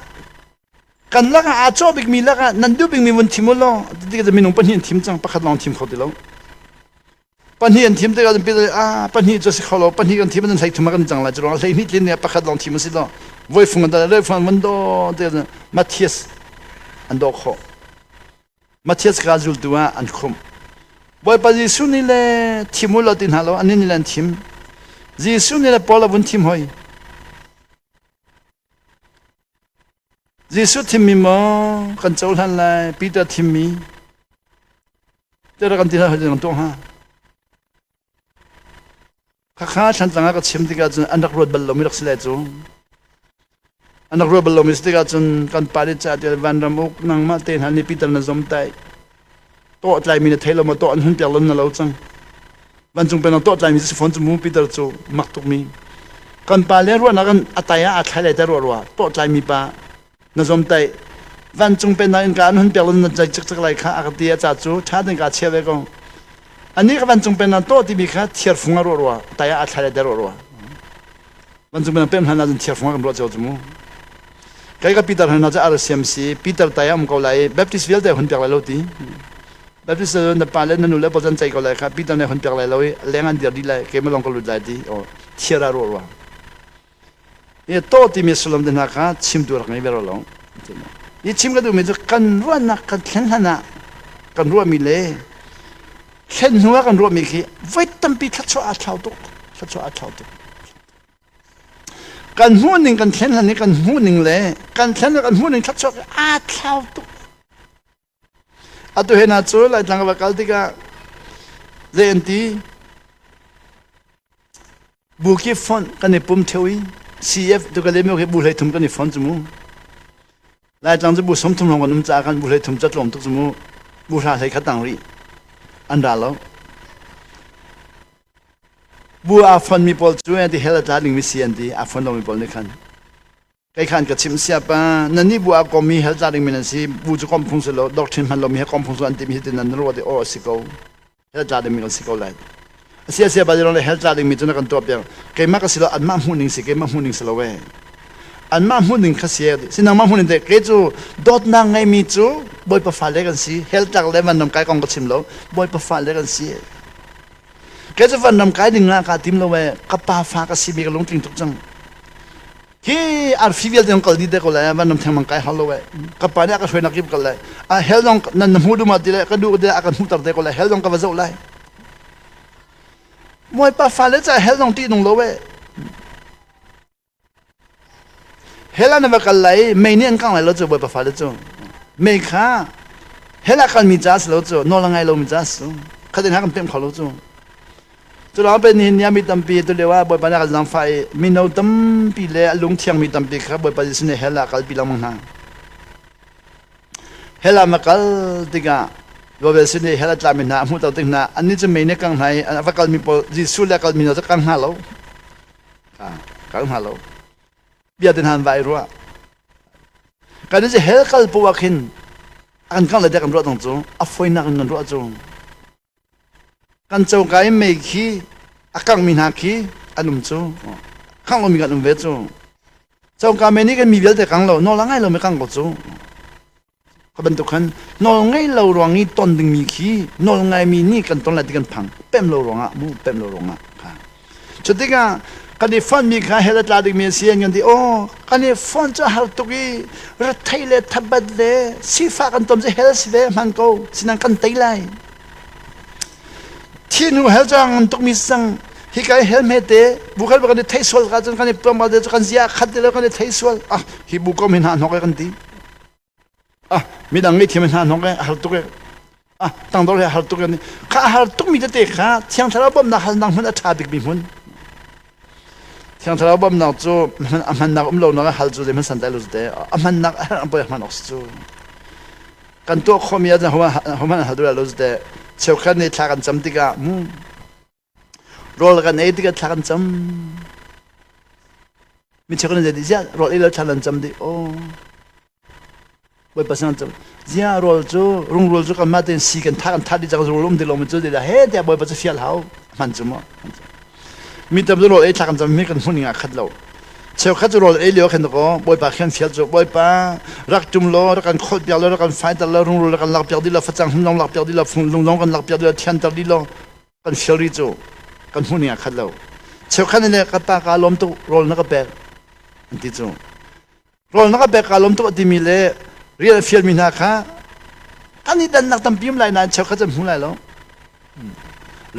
[SPEAKER 1] kan lakah aa cawh bikmi lakah nan duh bikmi vun thim u law ti minung pahnih an thim cang pakhat lawng thim kho ti lo. Pahnih an thim tikah cun Peter ah pahnih cu a si kho lo pahnih kan thim an hlei thum ah kan cang lai cu ruangah hleihnih tlin nih pakhat lawng thim a si lo voi fung an dal voi fung an van daw te Matthias an daw khawh Matthias kha zultu ah an khumh Bawipa Jesuh nih le thim u law ti hna lo anih nih le an thim Jesuh nih le Paul a vun thim hoi Jesuh thimmi maw kan cohlan lai Peter thimmi Tiah kan ti hna hoi kan tuah hnga. Khakha Thlantlang ah ka chim tikah cun an rak ruat bal lomi rak si lai cu. An rak ruat bal lomi si tikah cun kan pa nih ca tial vanram uk nangmah te hna nih Peter na zom tai. Tawh tlaimi na thei lo ma tawh an hun piak lo na lo cang. Vancung penang tawh tlaimi si fawn cu mu Peter cu mak tukmi. Kan pa le ruahnak an a tai ah a thlai lai te ruah rua tawh tlaimi pa na zomtaih vancung pennak innka an hun pek lo na zai cikcek lai kha a ka ti a ca cu ṭha tein kaa chia ve ko anih ka vancung pennak tawh timi kha thiarfung a ruah rua tai ah a thlai le der ruah rua vancung pennak pem hlan ah cun thiarfung a kan ruah cio cu mu kai ka Peter hlan ah cu RCMC Peter tai ah um ko lai Baptist vialte hun pek lai lo ti Baptist na pa le na nu le pawl can cei ko lai kha Peter nih hun pek lai lo i leng an dir dih lai keimah lawng ka lut lai ti o thiar a ruah rua I tawh timi sullam te hna kha chimtu rak ngei ve lo. I chim ka duhmi cu kan ruahnak kan thlen hlan ah kan ruahmi le thlen hnu ah kan ruahmi khi voi tampi thluachuah aa thlau tuk. Thluachuah aa thlau tuk. Kan hmuhning kan thlen hlan i kan hmuhning le kan thlen kan hmuhning thluachuah aa thlau tuk. Atu he hna cu Laitlang ka va kal tikah zei an ti? Bu kip fonh kan i pum theo i CF tu ka lem khi bu hlei thum kan i fon cu mu. Laitlang cu bu 30 hrawng kan um caah khan bu 13 cu a tlawm tuk cu mu. Bu hra hlei khat tang rih. An ra lo. Bu aa fonmi pawl cu an ti hell a tla dingmi si an ti. Aa fon lomi pawl nih khan. Kei khan ka chimh siapa, nannih bu aa kommi hell tla dingmi nan si. Bu cu kom phung si lo, doctrine hman lomi he kom phung si an timi hi tin nan ruah ti aw a si ko. Hell tla dingmi kan si ko lai. A si a si ba le hell tla dingmi cu na kan tuah piak. Keimah ka si lo, anmah hmuh ning si, keimah hmuh ning si lo ee. Anmah hmuh ning kha si si nangmah hmuh ning te kei cu dawtnak ngeimi cu Bawipa fale kan si. Hell tlak le vanram kai kong ka chim lo. Bawipa fale kan si. Kei cu vanram kai ding ah kaa tim lo ee. Ka pa fa ka si mi ka lungtling tuk cang. Hi arfi vialte zong kal dih te ko lai van ram thengmang kai hau lo eh. Ka pa nih a ka hruainak kip kal lai. A hell zong nan na hmu dum ah ti le ka duh te a kan hmuhter te ko lai. Hell zong ka va zoh lai. Bawipa fale ca hell zong ṭih nung lo eh. Hell ah na va kal lai mei nih an kang lai lo cu Bawipa fale cu. Mei kha hell ah kalmi ca si lo cu nawl a ngai lomi ca si. Khatin ha kan pemh kho lo cu. Culawng pe nihin ni ah mi tampi tulio ah Bawipa nih a kan zaangfah i mino tampi le a lungthiangmi tampi kha Bawipa Jesuh nih hell ah a kalpi lengmang hna. Hell ah ma kal tikah Bawipa Jesuh nih hell a tlami hna a hmuhter tik hna annih cu mei nih kang hna i a va kalmi pawl Jesuh le a kalmi hna cu kang hna lo. Kang hna lo. Bia te hna an va i ruah. Kan i hell kal poah ah khin a kan kangh le tiah kan ruah tong cu a fawinak in kan ruah cu. Kan coka i mei khi a kanghmi hna khi an um cu. Kangh lomi kan um ve cu. Coka mei nih kan mi vialte kang lo, nawl a ngai lomi kang ko cu. Kha bantuk khan nawl ngei lo ruang i ton dingmi khi nawl ngaimi nih kan ton lai ti kan phang. Pem lo ruangah mu, pem lo ruangah. Kha. Cu tikah kan i fonhmi kha hell a tla dingmi a si an kan ti. Aw, kan i fonh cu a har tuk i rethei le thabat le sifah kan ton cu hell si ve hman ko. Sinan kan tei lai. Thi hnu hell cu a ngan tukmi sang hika i hell hmete bu kal kan i thei sual ka cun kan i pam cu kan zia khat ti lo kan i thei sual. Ah, hi bu kom hi hna hnok e kan ti. Ah, midang nih thiam hna hnok e a har tuk e. Ah, tangdor he a har tuk e. Kha a har tukmi tete kha Thiang Thlarau bawmhnak halnak hmun a ṭha bikmi hmun. Thiang Thlarau bawmhnak cu a hmannak um lonak hal cu zeihmanh santlai lo te. A hmannak a herh ang poi hman awk si cu. Kan tuah khawhmi ah hohmanh hal duh lo te. Cheukhat nih thla kan cam tikah mu rawl kan ei tikah thla kan cam. Mi cheukhat nih zei ziah rawl ei lo thla nan cam dih. Oh. Bawipa sin an cam. Ziah rawl cu rungrul cu kanmah tein si kan thah kan thah dih cang rungrul um ti lo mi cu tiah he tiah Bawipa cu fial hau hman cu maw. Mi tam cu rawl ei thla kan cam mi kan hmuh ning ah khat lo. Cheukhat cu rawl ei lio khin ko Bawipa khin fial cu Bawipa rak tum law rak kan kholh piak law rak kan faiter law rungrul rak kan lak piak dih law facang hum zong lak piak dih law fung lung zong kan lak piak dih law thianter dih law kan fial ri cu kan hmuh ning ah khat lo. Cheukhat nih le ka pa ka lawm tuk rawl na ka pek an ti cu. Rawl na ka pek kaa lawm tuk a timi le rian a fialmi hna kha kan i dannak tampi um lai nain cheukhat cu an hmu lai lo.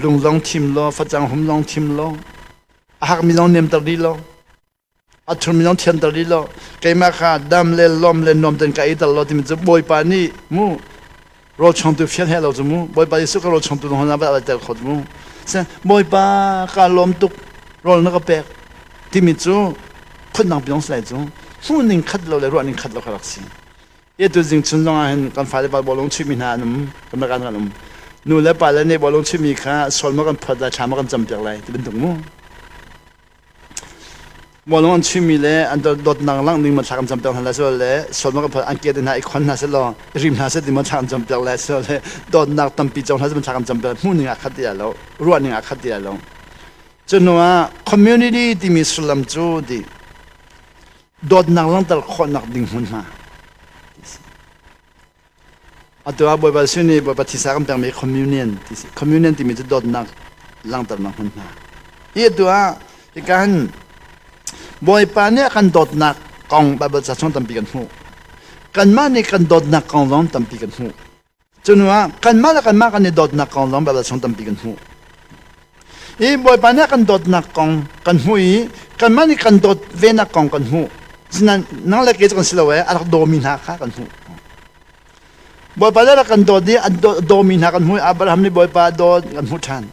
[SPEAKER 1] Lung zong thim law, facang hum zong thim law, a hakmi zong nemter dih law, a thurmi zong thianter dih law, keimah kha dam le lawm le nuam tein ka eiter law timi cu Bawipa nih mu rawl chungtu fial he lo cu mu Bawipa Jesuh ka rawl chungtu zong na va tel kho mu Bawipa ka lawm tuk rawl na ka pek timi cu phundang pi zong si lai cu hmuh ning khat lo le ruah ning khat lo kha rak si e tu zing chun zong ah hin kan fale pa bawlung chuihmi hna an um kan kan kan um nu le pa le nih bawlung chuihmi kha sual ma kan phawt lai thla ma kan cam piak lai ti bantuk mu Mualung an chimmi le an dawtnak langh ding thla kan campiak hna lai silo le sualnak kan an ke te hna i khon hna selaw rim hna seh ti thla kan campiak lai silo le dawtnak tampi co hna seh thla kan campiak hmuh ning ah khat ti lo ruah ning ah khat ti lo cu hnu ah community timi sullam cu ti dawtnak langhter khawhnak ding hmunhma Atu ah Bawipa Jesuh nih Bawipa thisa kan pekmi communion ti si. Communion timi cu dawtnak langhternak hmunhma. Hi atu ah hika hin Bawipa nih a kan dawtnak kong Baibal ca chung tampi kan hmuh. Kanmah nih kan dawtnak kong zong tampi kan hmuh. Cu hnu ah kanmah le kanmah kan i dawtnak kong zong Baibal chung tampi kan hmuh. Hi Bawipa nih a kan dawtnak kong kan hmuh i kanmah nih kan dawt venak kong kan hmuh. Sinain nang le kei cu kan si lo ee, a rak dawmi hna kha kan hmuh. Bawipa nih a rak kan dawt i a dawmi hna kan hmuh i Abraham nih Bawipa a dawt kan hmuh ṭhan.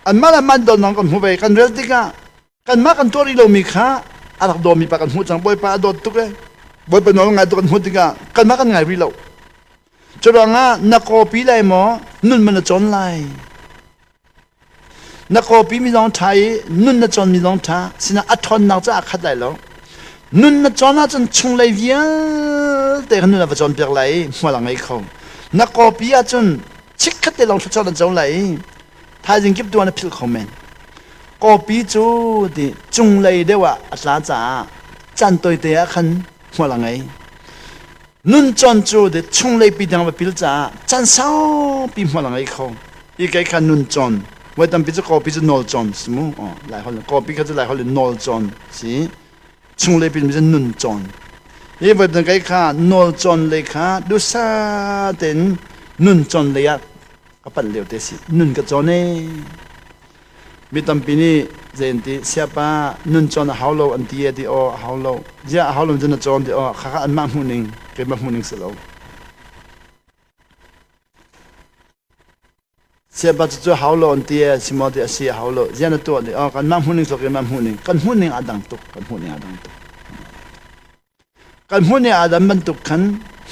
[SPEAKER 1] Anmah le anmah an dawtnak kan hmuh ve. Kan rel tikah kanmah kan tuah rih lomi kha a rak dawmi pa kan hmuh cang. Bawipa a dawt tuk ee. Bawipa nawl ngai tuk an hmuh tikah kanmah kan ngai rih lo. Curuangah na kawpi lai maw nun man na cawn lai. Na kawpi mi zong ṭha i nun na cawn mi zong ṭha sinah a ṭhawnnak cu aa khat lai lo. Nun na cawn ahcun chunglei vialte kha nun a va cawnpiak lai i hmual a ngei kho. Na kawpi ahcun chikkhat te lawng thluachuah na co lai i thaizing kip tu ah na philh kho men. Kawpi cu ti cunglei deuh ah a tla caah caan tawite ah khan hmual a ngei. Nun cawn cu de chunglei pi dang va pil caah caan saupi hmual a ngei kho. Hi kei kha nun cawn. Voi tampi cu kawpi cu nawl cawn si mu. Oh, lai holh kawpi kha cu lai holh in nawl cawn si. Chunglei pi cu nun cawn. Hi voi kei kha nawl cawn lei kha dusa tein nun cawn lei ah ka panh lio te si. Nun ka cawn ee. Mi tampi nih zei an ti siapa nun cawn a hau lo an ti e ti aw a hau lo ziah a hau lo cun na cawn ti aw khakha anmah hmuh ning keimah hmuh ning si lo siapa cu cu hau lo an ti e si maw ti a si a hau lo ziah na tuah ti aw kanmah hmuh ning so keimah hmuh ning kan hmuh ning a dang tuk kan hmuh ning a dang tuk Kan hmuh ning aa dan bantuk khan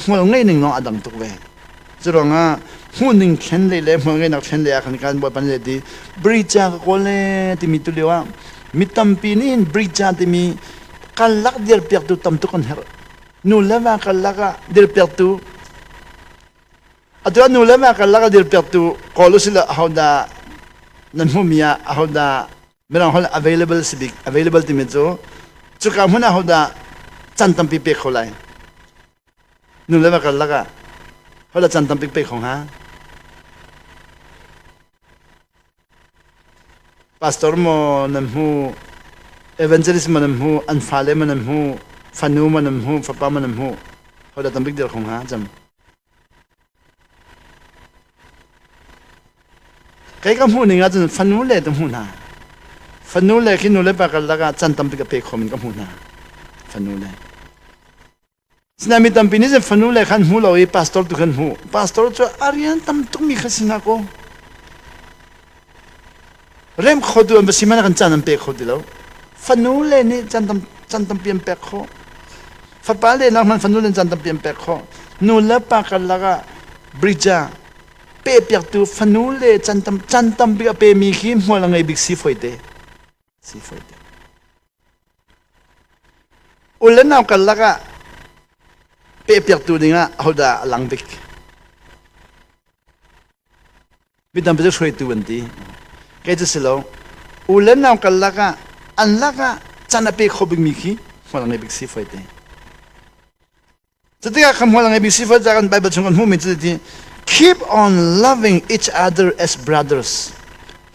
[SPEAKER 1] hmual ngeih ning zong aa dang tuk ve. Curuangah hmuh ning thlen lei le hmual ngeihnak thlen lei ah khan kan Bawipa nih ti bridge ka kawl le timi tu lio ah mi tampi nih hin bridge timi karlak dirpiaktu tam tuk kan herh. Nu le va karlak ah dirpiaktu atu ah nu le va karlak ah dirpiaktu kawl usila ahodah nan hmuhmi ah ahodah Mirang holh available si bik available timi cu cuka hmun ah hodah can tampi pek kho lai nu le va karlak ah hodah can tampi pek kho hnga pastor maw nan hmu evangelist maw nan hmu an fale maw nan hmu fanu maw nan hmu fapa maw nan hmu hodah tambik dir kho hnga cam Kei ka hmuh ning ahcun fanu le ka hmuh hna. Fanu le khi nu le pa karlak ah can tampi ka pe khom in ka hmuh hna. Fanu le. Sinain mi tampi nih cun fanu le khan hmu lo i pastor tu khan hmuh. Pastor cu a rian tam tukmi kha si hna kaw. Rem kho tu an va si hmanh ah kan caan an pe kho ti lo. Fanu le nih caan tam caan tampi an pek khawh. Fapa le nak hmanh fanu le caan tampi an pek khawh. Nu le pa karlak ah bridge ah pehpiaktu fanu le caan tam caan tampi a pemi khi hmual a ngei bik si foite. Si foite. U le nau karlak ah pehpiaktu dingah ahodah a lang bik? Mi tampi cu hruaitu an ti. Kei cu si lo. U le nau karlak ah an lakah can a pe kho bikmi khi hmual a ngei bik si fawi te. Cutikah kha hmual a ngei bik si fawi caah kan Bible chung kan hmuhmi cu ti keep on loving each other as brothers.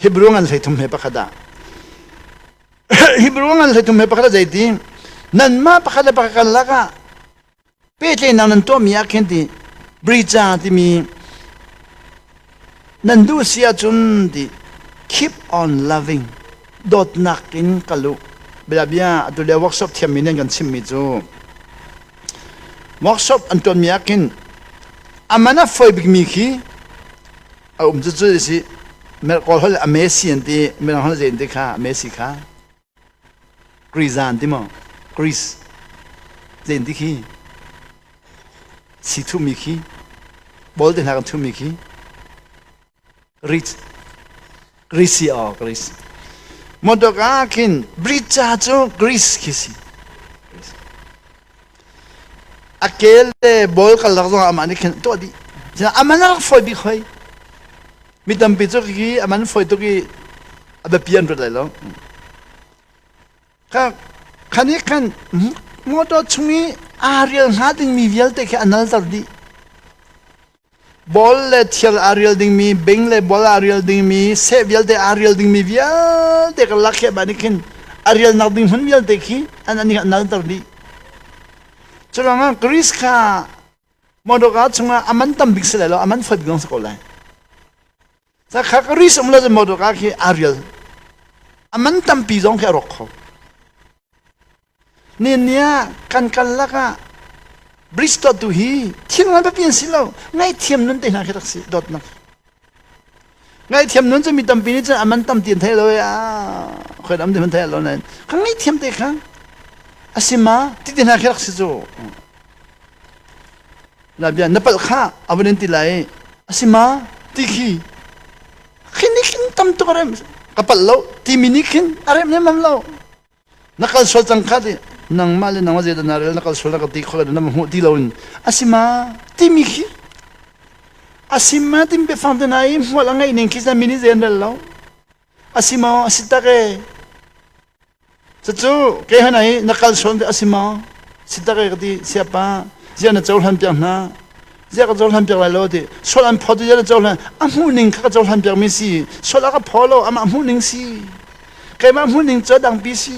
[SPEAKER 1] Hebrew ngan 13 he pakhat ah. Hebrew ngan 13 he pakhat ah zeiti nanmah pakhat le pakhat kan lakah Pehtlaihnak nan tuahmi ah khin ti brica timi nan duh si ahcun ti keep on loving dawtnak in kal u. Bia bia atu lio workshop thiammi nih an kan chimmi cu workshop an tuanmi ah khin a man a fawi bikmi khi a um cu cu si kawl holh a Messi an ti mirang holh zei an ti kha Messi kha Greece an ti maw? Greece zei an ti khi? Si thumi khi? Bol te hna kan thumi khi? Greece Greece aw Greece. Motor ah khin Greece ca cu Greece khi si. A kel le bol karlak zong amah nih khin tuah dih. Aman a rak fawi bik hoi. Mi tampi cu khi a man fawi tuk i a biapi an ruat lai lo. Ka khan i khan motor chung i aa rial hnga dingmi vialte khi a nalter dih. Ball le thial aa rial dingmi, bing le ball aa rial dingmi, seh vialte aa rial dingmi vialte ka lak he nih khin a rialnak ding hmun vialte khi an an a nalter dih. Curuangah Greece kha Motor chungah a man tam bik si lai lo, a man fawi bik zong si ko lai. Kha ka ris um lo motor khi aa rial. A man tampi zong khi a rawk kho. Ni nia kan kal lakah bridge tu hi thil ngan pipi an si lo. Ngaihthiam nun te hna khi rak si dawtnak. Ngaihthiam nun cu mi tampi nih cun a man tam ti an thei lo i a khoi am ti man thei lo nain ka ngaihthiam te kha a si ma ti te hna khi rak si cu. Na bia na palh kha a van in ti lai. A si ma ti khi khi nih khin tam tuk a rem ka palh lo timi nih khin a rem lemmam lo. Na kal sual cang kha ti nangmah le nangmah zeidah na rel na kal sual na ka ti kho na hmuh ti lo in a si ma timi khi a si ma tim biafang te na i hmual a ngeih ning khi mi nih zei an rel lo. A si maw? A si tak e. Cucu kei hana hi na kal sual a si maw? Si tak e ka ti siapa zia na cohlan piak hna. Zia ka cohlan piak lai lo ti. Sual an phaw ti zia na cohlan. A hmuh ning kha ka cohlan piak mi si. Sual a ka phaw lo amah hmuh ning si. Keimah hmuh ning cu dangpi si.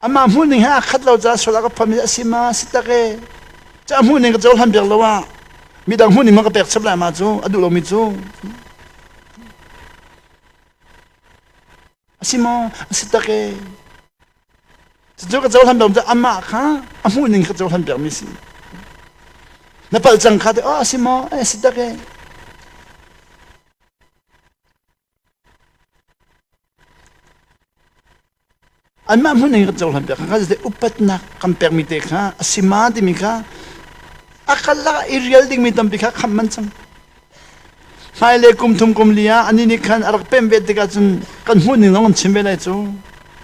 [SPEAKER 1] Amah hmuhning he aa khat lo caah sual a ka phawmi a si ma si tak e. Cu a hmuhning ka cohlan piak lo ah midang hmuhning ma ka pek chap lai ma cu a duh lomi cu. A si maw? A si tak e. Cucu ka cohlan piak cu amah kha a hmuhning ka cohlan piakmi si. Na palh cang kha te oh a si maw? A si tak e. Anmah hmun in kan cohlan piak kha kha upatnak kan pekmi te kha a si ma timi kha a karlak ah i rial dingmi tampi kha khamh man cang. Hmailei kum thum kum li ah anih nih khan a rak pem ve tikah cun kan hmuh ning zong kan chim ve lai cu.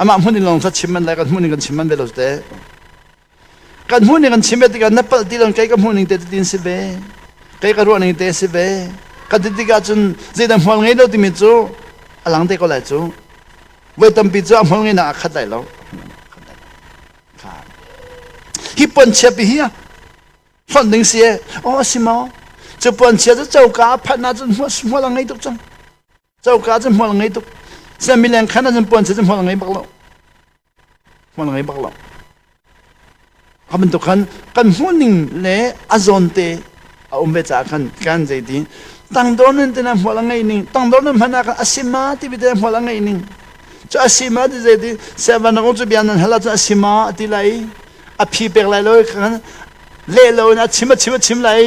[SPEAKER 1] Amah hmuh ning lawng kha chim man lai kan hmuh ning kan chim man ve lo te. Kan hmuh ning kan chim ve tikah na palh ti lo kei ka hmuh ning te tin si ve. Kei ka ruah ning te si ve. Kan ti tikah cun zeidah hmual ngei lo timi cu a lang te ko lai cu. Voi tampi cu a hmual ngei nak a khat lai lo. Hi puanchia pi hi hlonh ding si e. Oh a si maw? Cu puanchia cu coka a phanh ahcun hmual a ngei tuk cang. Coka cu hmual a ngei tuk. Sinain mileng khan ahcun puanchia cu hmual a ngei bak lo. Hmual ngei bak lo. Kha bantuk khan kan hmuhning le a zawnte a um ve caah khan kan zeiti tangdor nun te na hmual a ngeih ning tangdor nun hmanh ah khan a si ma ti te hmual a ngeih ning cu a si ma ti zeiti sevan rak cu bia nan hal ahcun a si ma a ti lai a phi pek lai lo khan leh lo in a chim a chim a chim lai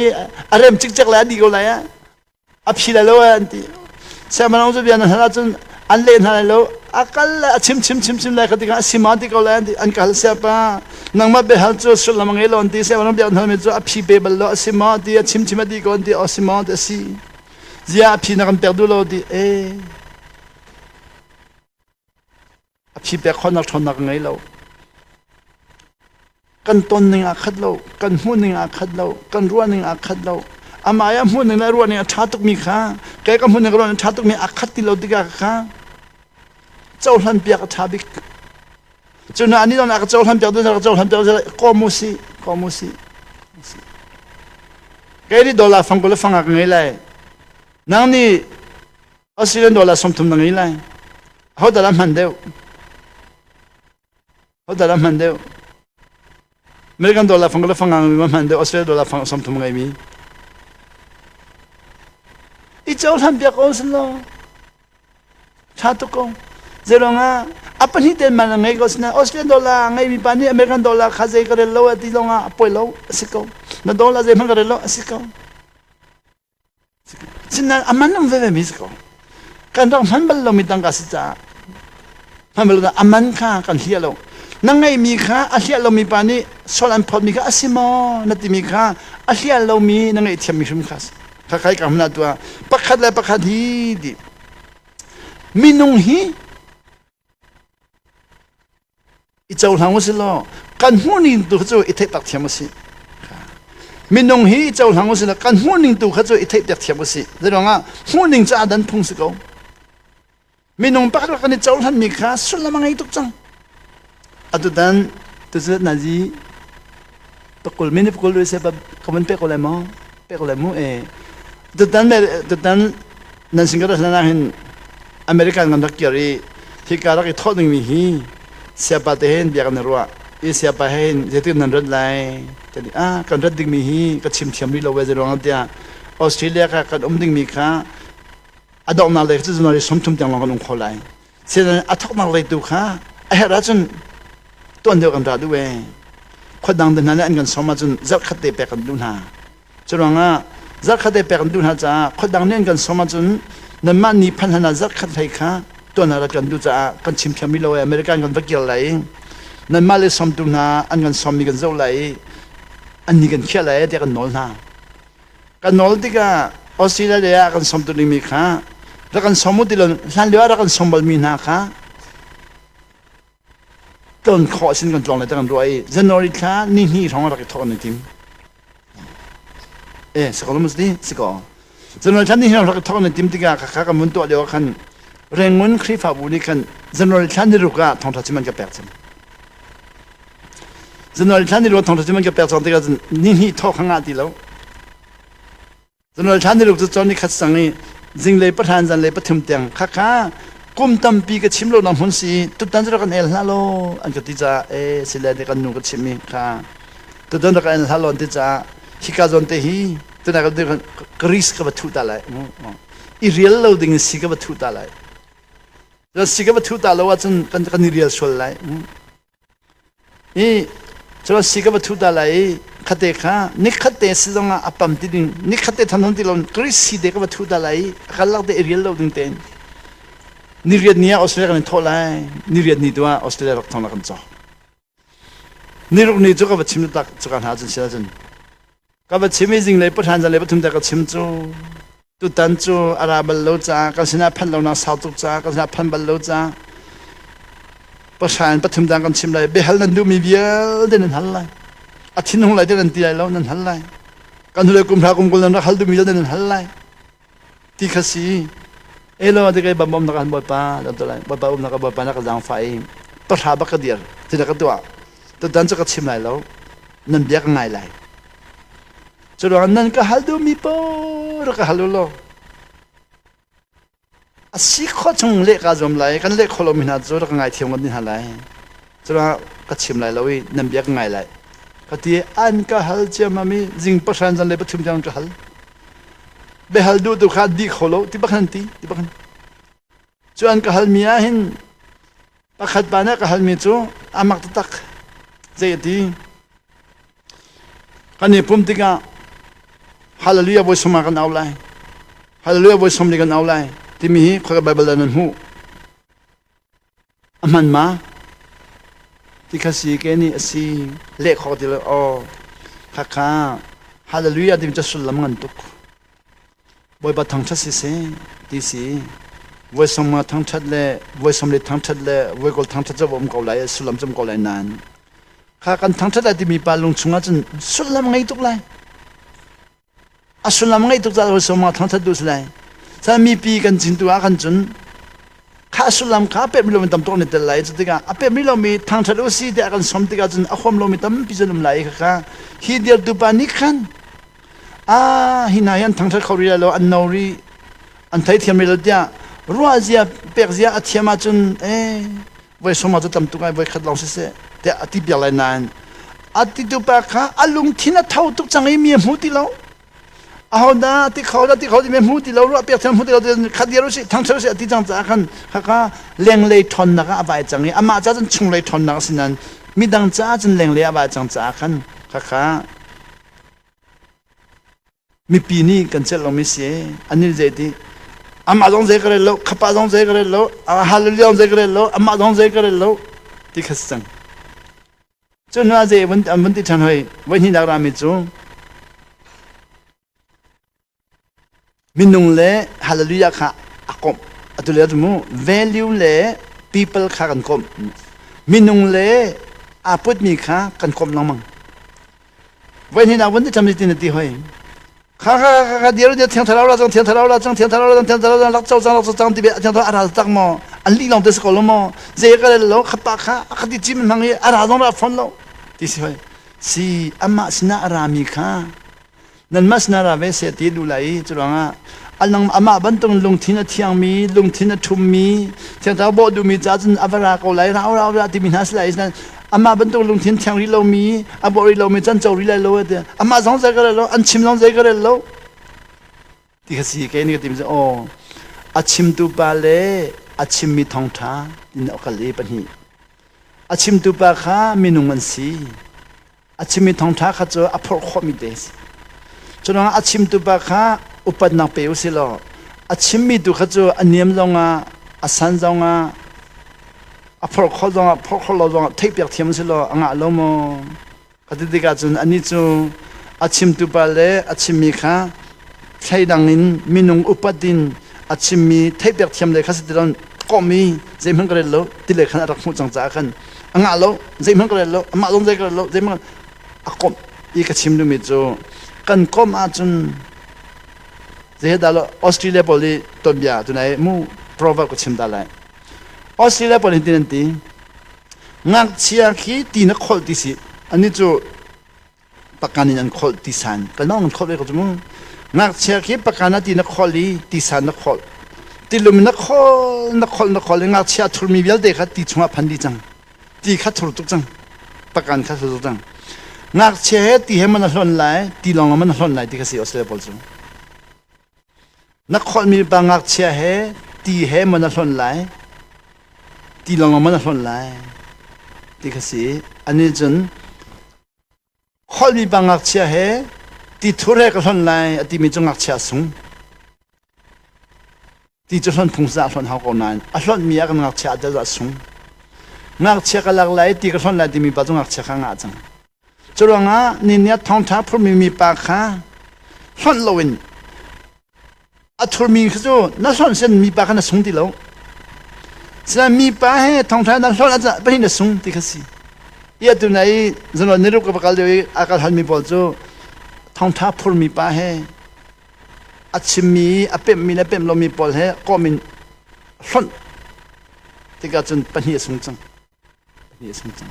[SPEAKER 1] a rem cikcek lai a dih ko lai ah a phi lai lo an ti siangpahrang cu bia na hal ahcun an leh hna lai lo a kal le a chim chim chim chim lai kha tikah a si ma ti ko lai an ti an kal siapa nangmah biahal cu sullam a ngei lo an ti siangpahrang bia an halmi cu a phi pe bal lo a si ma ti a chim chim a ti ko an ti a si ma ti a si zia a phi na kan pek duh lo ti e A phi pek khawhnak ṭhawnnak ka ngei lo. Kan ton ning aa khat lo, kan hmuh ning aa khat lo, kan ruah ning aa khat lo. Amah i a hmuh ning le a ruah ning a ṭha tukmi kha, kei ka hmuh ning ka ruah ning a ṭha tukmi aa khat ti lo tikah kha cohlan piak a ṭha bik. Cun anih zong nih a ka cohlan piak duh ka cohlan piak kawm u sih, kawm u sih. Kei nih dollar fang 20 le fang ah ka ngei lai. Nang nih Australian dollar 30 na ngei lai. Ho dah hman deuh? Ho dah hman deuh? American dollar fang le fang ngang mi hman deuh Australia dollar fang 30 ngei mi. I cohlan piak ko sin lo. Tha tuk ko. Zeirong ah a pahnih ten man ngei ko sin Australian dollar ngei mi pa nih American dollar kha zei ka rel lo ti lawng ah a poi lo a si ko. Na dollar zei hmanh ka rel lo a si ko. Sinain a man um veve mi si ko. Kan rak hman bal lomi tangka si caah hman bal lo a man kha kan hliah lo. Na ngeihmi kha a hliah lomi pa nih sual an phawtmi kha a si maw na timi kha a hliah lomi na ngaihthiammi hrim kha si. Kha kai ka hmun ah tuah pakhat le pakhat hi ti minung hi I cohlang u si law kan hmuhning tu kha cu i theih tak thiam u sih. Minung hi i cohlang u si law kan hmuhning tu kha cu i theih piak thiam u sih. Zeiruangah hmuhning cu aa dan phung si ko. Minung pakhat kan i cohlanmi kha sullam a ngei tuk cang. Atutan tucu nazi pakul minute pakul se ka van pek ko lai maw? Pek ko lai mu e. Tutan tutan nan sin ka rat hlan ah hin American kan rak kir i hika rak i thawh dingmi hi siapa te hin bia kan i ruah i siapa he hin zeitin nan rat lai kan i ah kan rat dingmi hi ka chim thiam rih lo ve zeiruang tiah Australia kha kan um dingmi kha a donghnak lei cu January 30 tiang lawng kan um kho lai sinain a thawknak lei tu kha a herh ahcun tuan deuh kan ra duh e khua dang te hna nih an kan sawm ahcun zarh khat te pek kan duh hna Curuangah zarhkhat te pek an duh hna caah khuadang nih an kan sawm ahcun nanmah ni phan hlan ah zarhkhat hlei kha tuan ah rat kan duh caah kan chim thiam rih lo i American kan va kir lai i. Nanmah le sawmtu hna an kan sawmmi kan zoh lai i an ni kan khiah lai tiah kan nawl hna. Kan nawl tikah Australia lei ah kan sawmtu dingmi kha rak kan sawm u ti lo hlan lio ah rak kan sawm balmi hna kha tlawn khawh sin kan tlawng lai tiah kan ruah i January thla ni hnih hrawng rak i thawk an i tim. Eh, si ko lo ti si ko. January thla ni hnih rak i thawk an i tim tikah khakha kan vun tuah lio ah khan Rengun Khrihfabu nih khan January thla ni ruk ah thawngṭha chim an ka pek cang. January thla ni ruk thawngṭha chim an ka pek cang tikah ni hnih thawk kha ngah ti lo. January thla ni ruk cu cawn ni khat sang i zinglei pahran zanlei pathum tiang khakha kum tampi ka chim lo nak hmun si tutan cu rak kan el hlah law an ka ti caah e sile ne kan nu ka chimh i kha tutan rak kan el hlah law an ti caah hika zawn te hi tuna ka ka risk ka va thuh ta lai i rial lo ding in si ka va thuh ta lai si ka va thuh ta lo ahcun kan kan i rial sual lai I cun si ka va thu ta lai i khate kha nikhat te si zong ah a pam ti ding nikhat te than ti lo Greece si te ka va thu ta lai i a kal lak te i rial lo ding tein ni riat ni ah Australia kan in thawh lai ni riat ni tu ah Australia rak thong la kan cawk ni ruk ni cu ka va chim tak cu ka hna cun si cun Ka va chim i zinglei pahran zanlei pathum te ka chim cu tutan cu a ra bal lo caah kan sinah phanh lonak sau tuk caah kan sinah phanh bal lo caah pahra in pathum dang kan chim lai biahal nan duhmi vialte nan hal lai a thinhung lai te nan ti lai lo nan hal lai kan hnulei kum hra kum kul nan rak hal duhmi vialte nan hal lai ti kha si elo ti kai bam bom na kan bawipa bawipa um na ka bawipa na ka zaangfah i pahra bak ka dir ti na ka tuah tutan cu ka chim lai lo nan bia ka ngai lai cu ruangah nan ka hal duhmi paoh rak ka hal u law a si khawh chung leh kaa zuam lai kan leh khawh lomi hna cu rak ka ngaithiam ngot ni hna lai cu ruangah ka chim lai lo i nan bia ka ngai lai ka ti an ka hal ciammam i zing pahran zan le pathum tiang ka hal biahal duh tu kha di kho lo ti bak an ti ti bak cu an ka halmi ah hin pakhat pa nih a ka halmi cu a mak taktak zei a ti kan i pum tikah hallelujah voi sawm ah kan au lai hallelujah voi sawm li kan au lai timi hi khoika Bible ah nan hmuh a hman ma ti kha si ke nih a si leh khawh ti lo aw khakha hallelujah timi cu sullam ngan tuk Bawipa thangṭhat siseh ti si. Voi sawmnga thangṭhat le voi sawmli thangṭhat le voi kul thangṭhat cu a um ko lai, sullam cu um ko lai nain kha kan thangṭhat lai timi pa lung chungah cun sullam ngei tuk lai. A sullam ngei tuk caah voi sawmnga thangṭhat duh si lai. Cun mipi kan cin tu ah khan cun kha sullam kha a pemh lomi tam tuk an i tel lai. Cu tikah a pemh lomi thangṭhat u si tiah kan sawm tikah cun a huam lomi tampi cun um lai i khakha hi dirtu pa nih khan ah hi hna hi an thangṭhat kho rih lai lo an no rih an theithiam rih lo tiah ruah zia pek zia a thiam ahcun eh voi sawm cu tam tuk ai voi khat lawng siseh tiah a ti piak lai nain a titu pa kha a lungthin a tho tuk cang i mi a hmu ti lo ahodah ti kho dah ti kho ti mi hmu ti lo ruah piak thiam hmu ti lo khat dir usih thangṭhat usih a ti cang caah khan khakha lenglei ṭhawnnak ah a vai cang i amah caah cun chunglei ṭhawnnak a si nain midang caah cun lenglei a vai cang caah khan khakha Mipi nih kan celh lomi si an zei ti amah zong zei ka rel lo khapa zong zei ka rel lo hallelujah zong zei ka rel lo amah zong zei ka rel lo ti kha si cang cu hnu ah zei an vun ti ṭhan hoi voi hnihnak rami cu minung le hallelujah kha a komh atu le atu mu value le people kha kan komh minung le aa putmi kha kan komh lengmang Voi hnih nak vun ti ṭam ti na ti hoi. Kha kha kha kha dir dir thiang thlarau ra cang thiang thlarau ra cang thiang thlarau ra cang thiang thlarau ra lak cho cang lak cho cang ti be thiang thlarau a ra tak maw an lih lawng te si ko lo maw zei ka rel lo khapa kha a kha ti chim hmang i a ra zong ra phone lo ti si hoi si amah sinah a rami kha nanmah sinah ra ve seh ti duh lai i curuangah anang amah bantuk lungthin a thiangmi lungthin a ṭhummi thiangthlarau bawh duhmi caah cun a va ra ko lai rau rau ra timi hna si lai amah bantuk lungthin thiang rih lomi a bawh rih lomi can co rih lai lo ti amah zong zei ka rel lo an chim zong zei ka rel lo ti kha si kei nih ka tim aw a chimtu pa le a chimmi thawngṭha tin a kal i pahnih a chimtu pa kha minung an si A chimmi thawngṭha kha cu a phorh khawhmi te a si. Cu ruangah a chimtu pa kha upatnak pe u si law a chimmi tu kha cu a niam zongah a san zongah A phorh khawh zongah phorh khawh lo zongah theihpiak thiam si law a ngah lo maw? Ka ti tikah cun anih cu a chimtu pa le a chimmi kha thleidang in minung upat in a chimmi theihpiak thiam le kha si ti lo kawhmi zeihmanh ka rel lo ti le khan a rak hmuh cang caah khan a ngah lo, zeihmanh ka rel lo, amah zong zei ka rel lo, zeihmanh a komh i ka chim duhmi cu kan komh ahcun zei dah lo. Australia pawl i tuanbia tunai mu proverb ka chim ta lai. Australia pawl hin tin an ti, ngakchia khi ti na kholh ti si, ani cu pakan in an kholh ti san kan an kholh ve ko cu mu. Ngakchia khi pakan ah ti na kholh i ti san na kholh, tilum na kholh, na kholh, na kholh i ngakchia thurmi vialte kha ti chungah phan dih cang, ti kha thur tuk cang, pakan kha thur tuk cang. Ngakchia he ti he man a hlonh lai, ti lawng man a hlonh lai ti kha si. Australia pawl cu na kholhmi pa ngakchia he ti he man a hlonh lai, ti lawng man a hlonh lai ti kha si. Ani cun kholhmi pa ngakchia he ti thur he ka hlonh lai a timi cu ngakchia sung ti cu hlonh phung sa hlonh hau ko nain a hlonhmi ah kan ngakchia a tel a sung. Ngakchia ka lak lai, ti ka hlonh lai timi pa cu ngakchia kha ngah cang. Curuangah ni ah thawngṭha phurmi mipa kha hlonh loin a thurmi kha cu na hlonh sin mipa kha na sung ti lo. Sinain mipa he thawngṭha na hlonh ahcun pahnih na sung ti kha si. I atu na i zanlon niruk ka va kal deuh i a kal halmi pawl cu thawngṭha phurmi pa he a chimmi a pemhmi le pemh lomi pawl he kawm in hlonh tikah cun pahnih a sung cang. Pahnih a sung cang.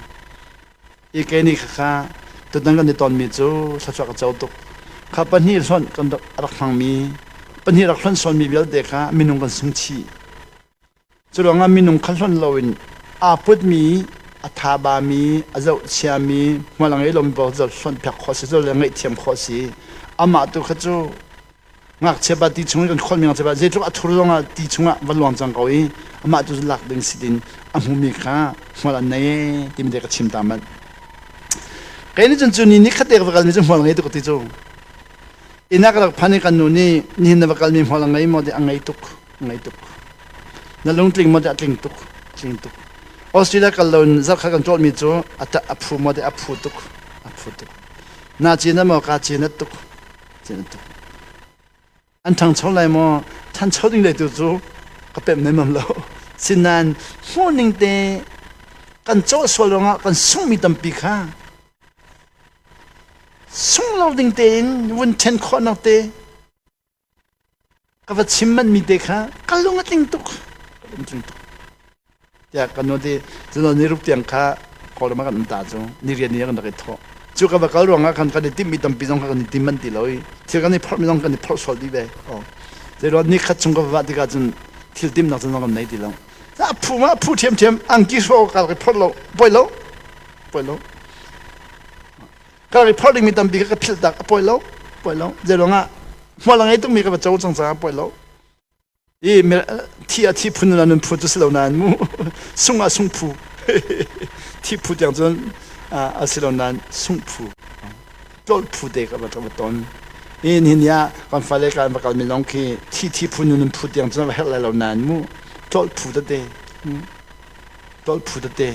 [SPEAKER 1] I kei nih khakha tutan kan i tonmi cu thluachuah ka co tuk. Kha pahnih hlonh kan rak hmangmi, pahnih rak hlonh sawnmi vialte kha minung kan sung chih. Cu ruangah minung kha hlonh loin aa putmi, a thabami, a zohchiami, hmual a ngei lomi paoh cu hlonh piak khawh si, le ngaihthiam khawh si. Amah tu kha cu ngakchia pa ti chung i kan kholmi ngakchia pa zeitluk a thur zongah ti chungah va luang cang ko i amah tu lak ding si din a hmumi kha hmual an nei ee timi te ka chim ta manh. Kei nih cun cu ni ni khat te ka va kalmi cu hmual ngei tuk ti cu inn ah ka rak phan i kan nu nih nihin na va kalmi hmual a ngei maw ti, a ngei tuk, a ngei tuk, na lungtling maw ti, a tling tuk, tling tuk. Australia kal lo in zarkhat kan ṭawlmi cu a phu maw ti, a phu tuk, a phu tuk. Na cin maw ka cin tuk. An ṭhangcho lai maw? Ṭhancho ding lei tu cu ka pemh nemam lo. Sinain hmuhning te kan cawh sual ruangah kan sunghmi tampi kha sung lo ding tein vun ṭhen khawhnak te ka va chim manmi te kha ka lung a tling tuk. Ka lung tling tuk. Tiah kan nu ti cun ni ruk tiang kha Kawlram ah kan um ta cu ni rian ni ah kan rak i thawh. Cu ka va kal ruangah khan kan i timhmi tampi zong kha kan i tim manh ti lo i thil kan i phorhmi zong kan i phorh sual dih ve. Zeiruang ni khat chung ka va vah tikah cun thil timnak cun zong kan nei ti lo. A phu ma phu ṭhiamṭhiam angki hrawh ka rak i phorh lo, poi lo, poi lo. Ka rak i phorh dingmi tampi kha ka philh tak, a poi lo, poi lo. Zeiruang ah hmual a ngei tukmi ka va co cang caah poi lo. I thi a thi phun na nun phu cu si lo nain mu sung ah sung phu, thi phu tiang cun a si lo nain sung phu, tlolh phu te ka va ton i nihin ni ah kan fale kan va kalmi lawng khi thi thi phu nun phu tiang cun va herh lai lo nain mu tlolh phu tete, tlolh phu tete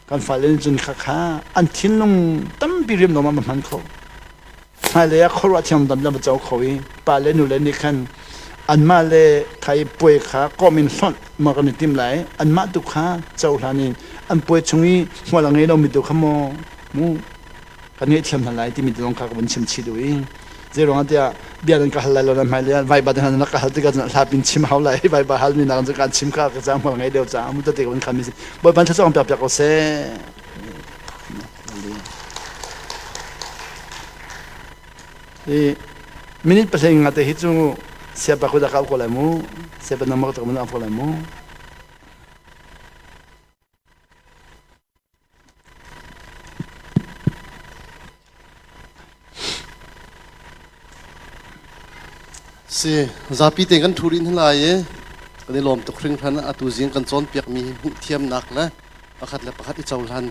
[SPEAKER 1] kan fale cun kha kha an thinlung tampi riam lo ma hman kho. Hmailei ah khuaruah thiam dam lam a co kho i pa le nu le nih khan anmah le kha i puai kha kawm in hlonh maw kan i tim lai, anmah tu kha cohlan in an puai chung i hmual a ngei lomi tu kha maw mu kan ngaihthiam hna lai timi zong kha ka vun chim chih duh i zeiruangah tiah bia nan ka hal lai lo nan hmailei ah vaiba te hna nan ka hal tikah cun hlapin chim hau lai. Vaiba halmi nak cun kan chim kha ka caah hmual ngei deuh caah mu tete ka vun khammi si. Bawipa thluachuah piak piak ko seh. I minute pahlei nga te hi cu siapa ku dah ka ko lai mu, siapa nama ka tak ko lai mu.
[SPEAKER 2] Si zapi te kan thu rin lai i kan i lawm tuk hringhran. Atu zing kan cawnpiakmi hmuh thiamnak le pakhat le pakhat i cohlan.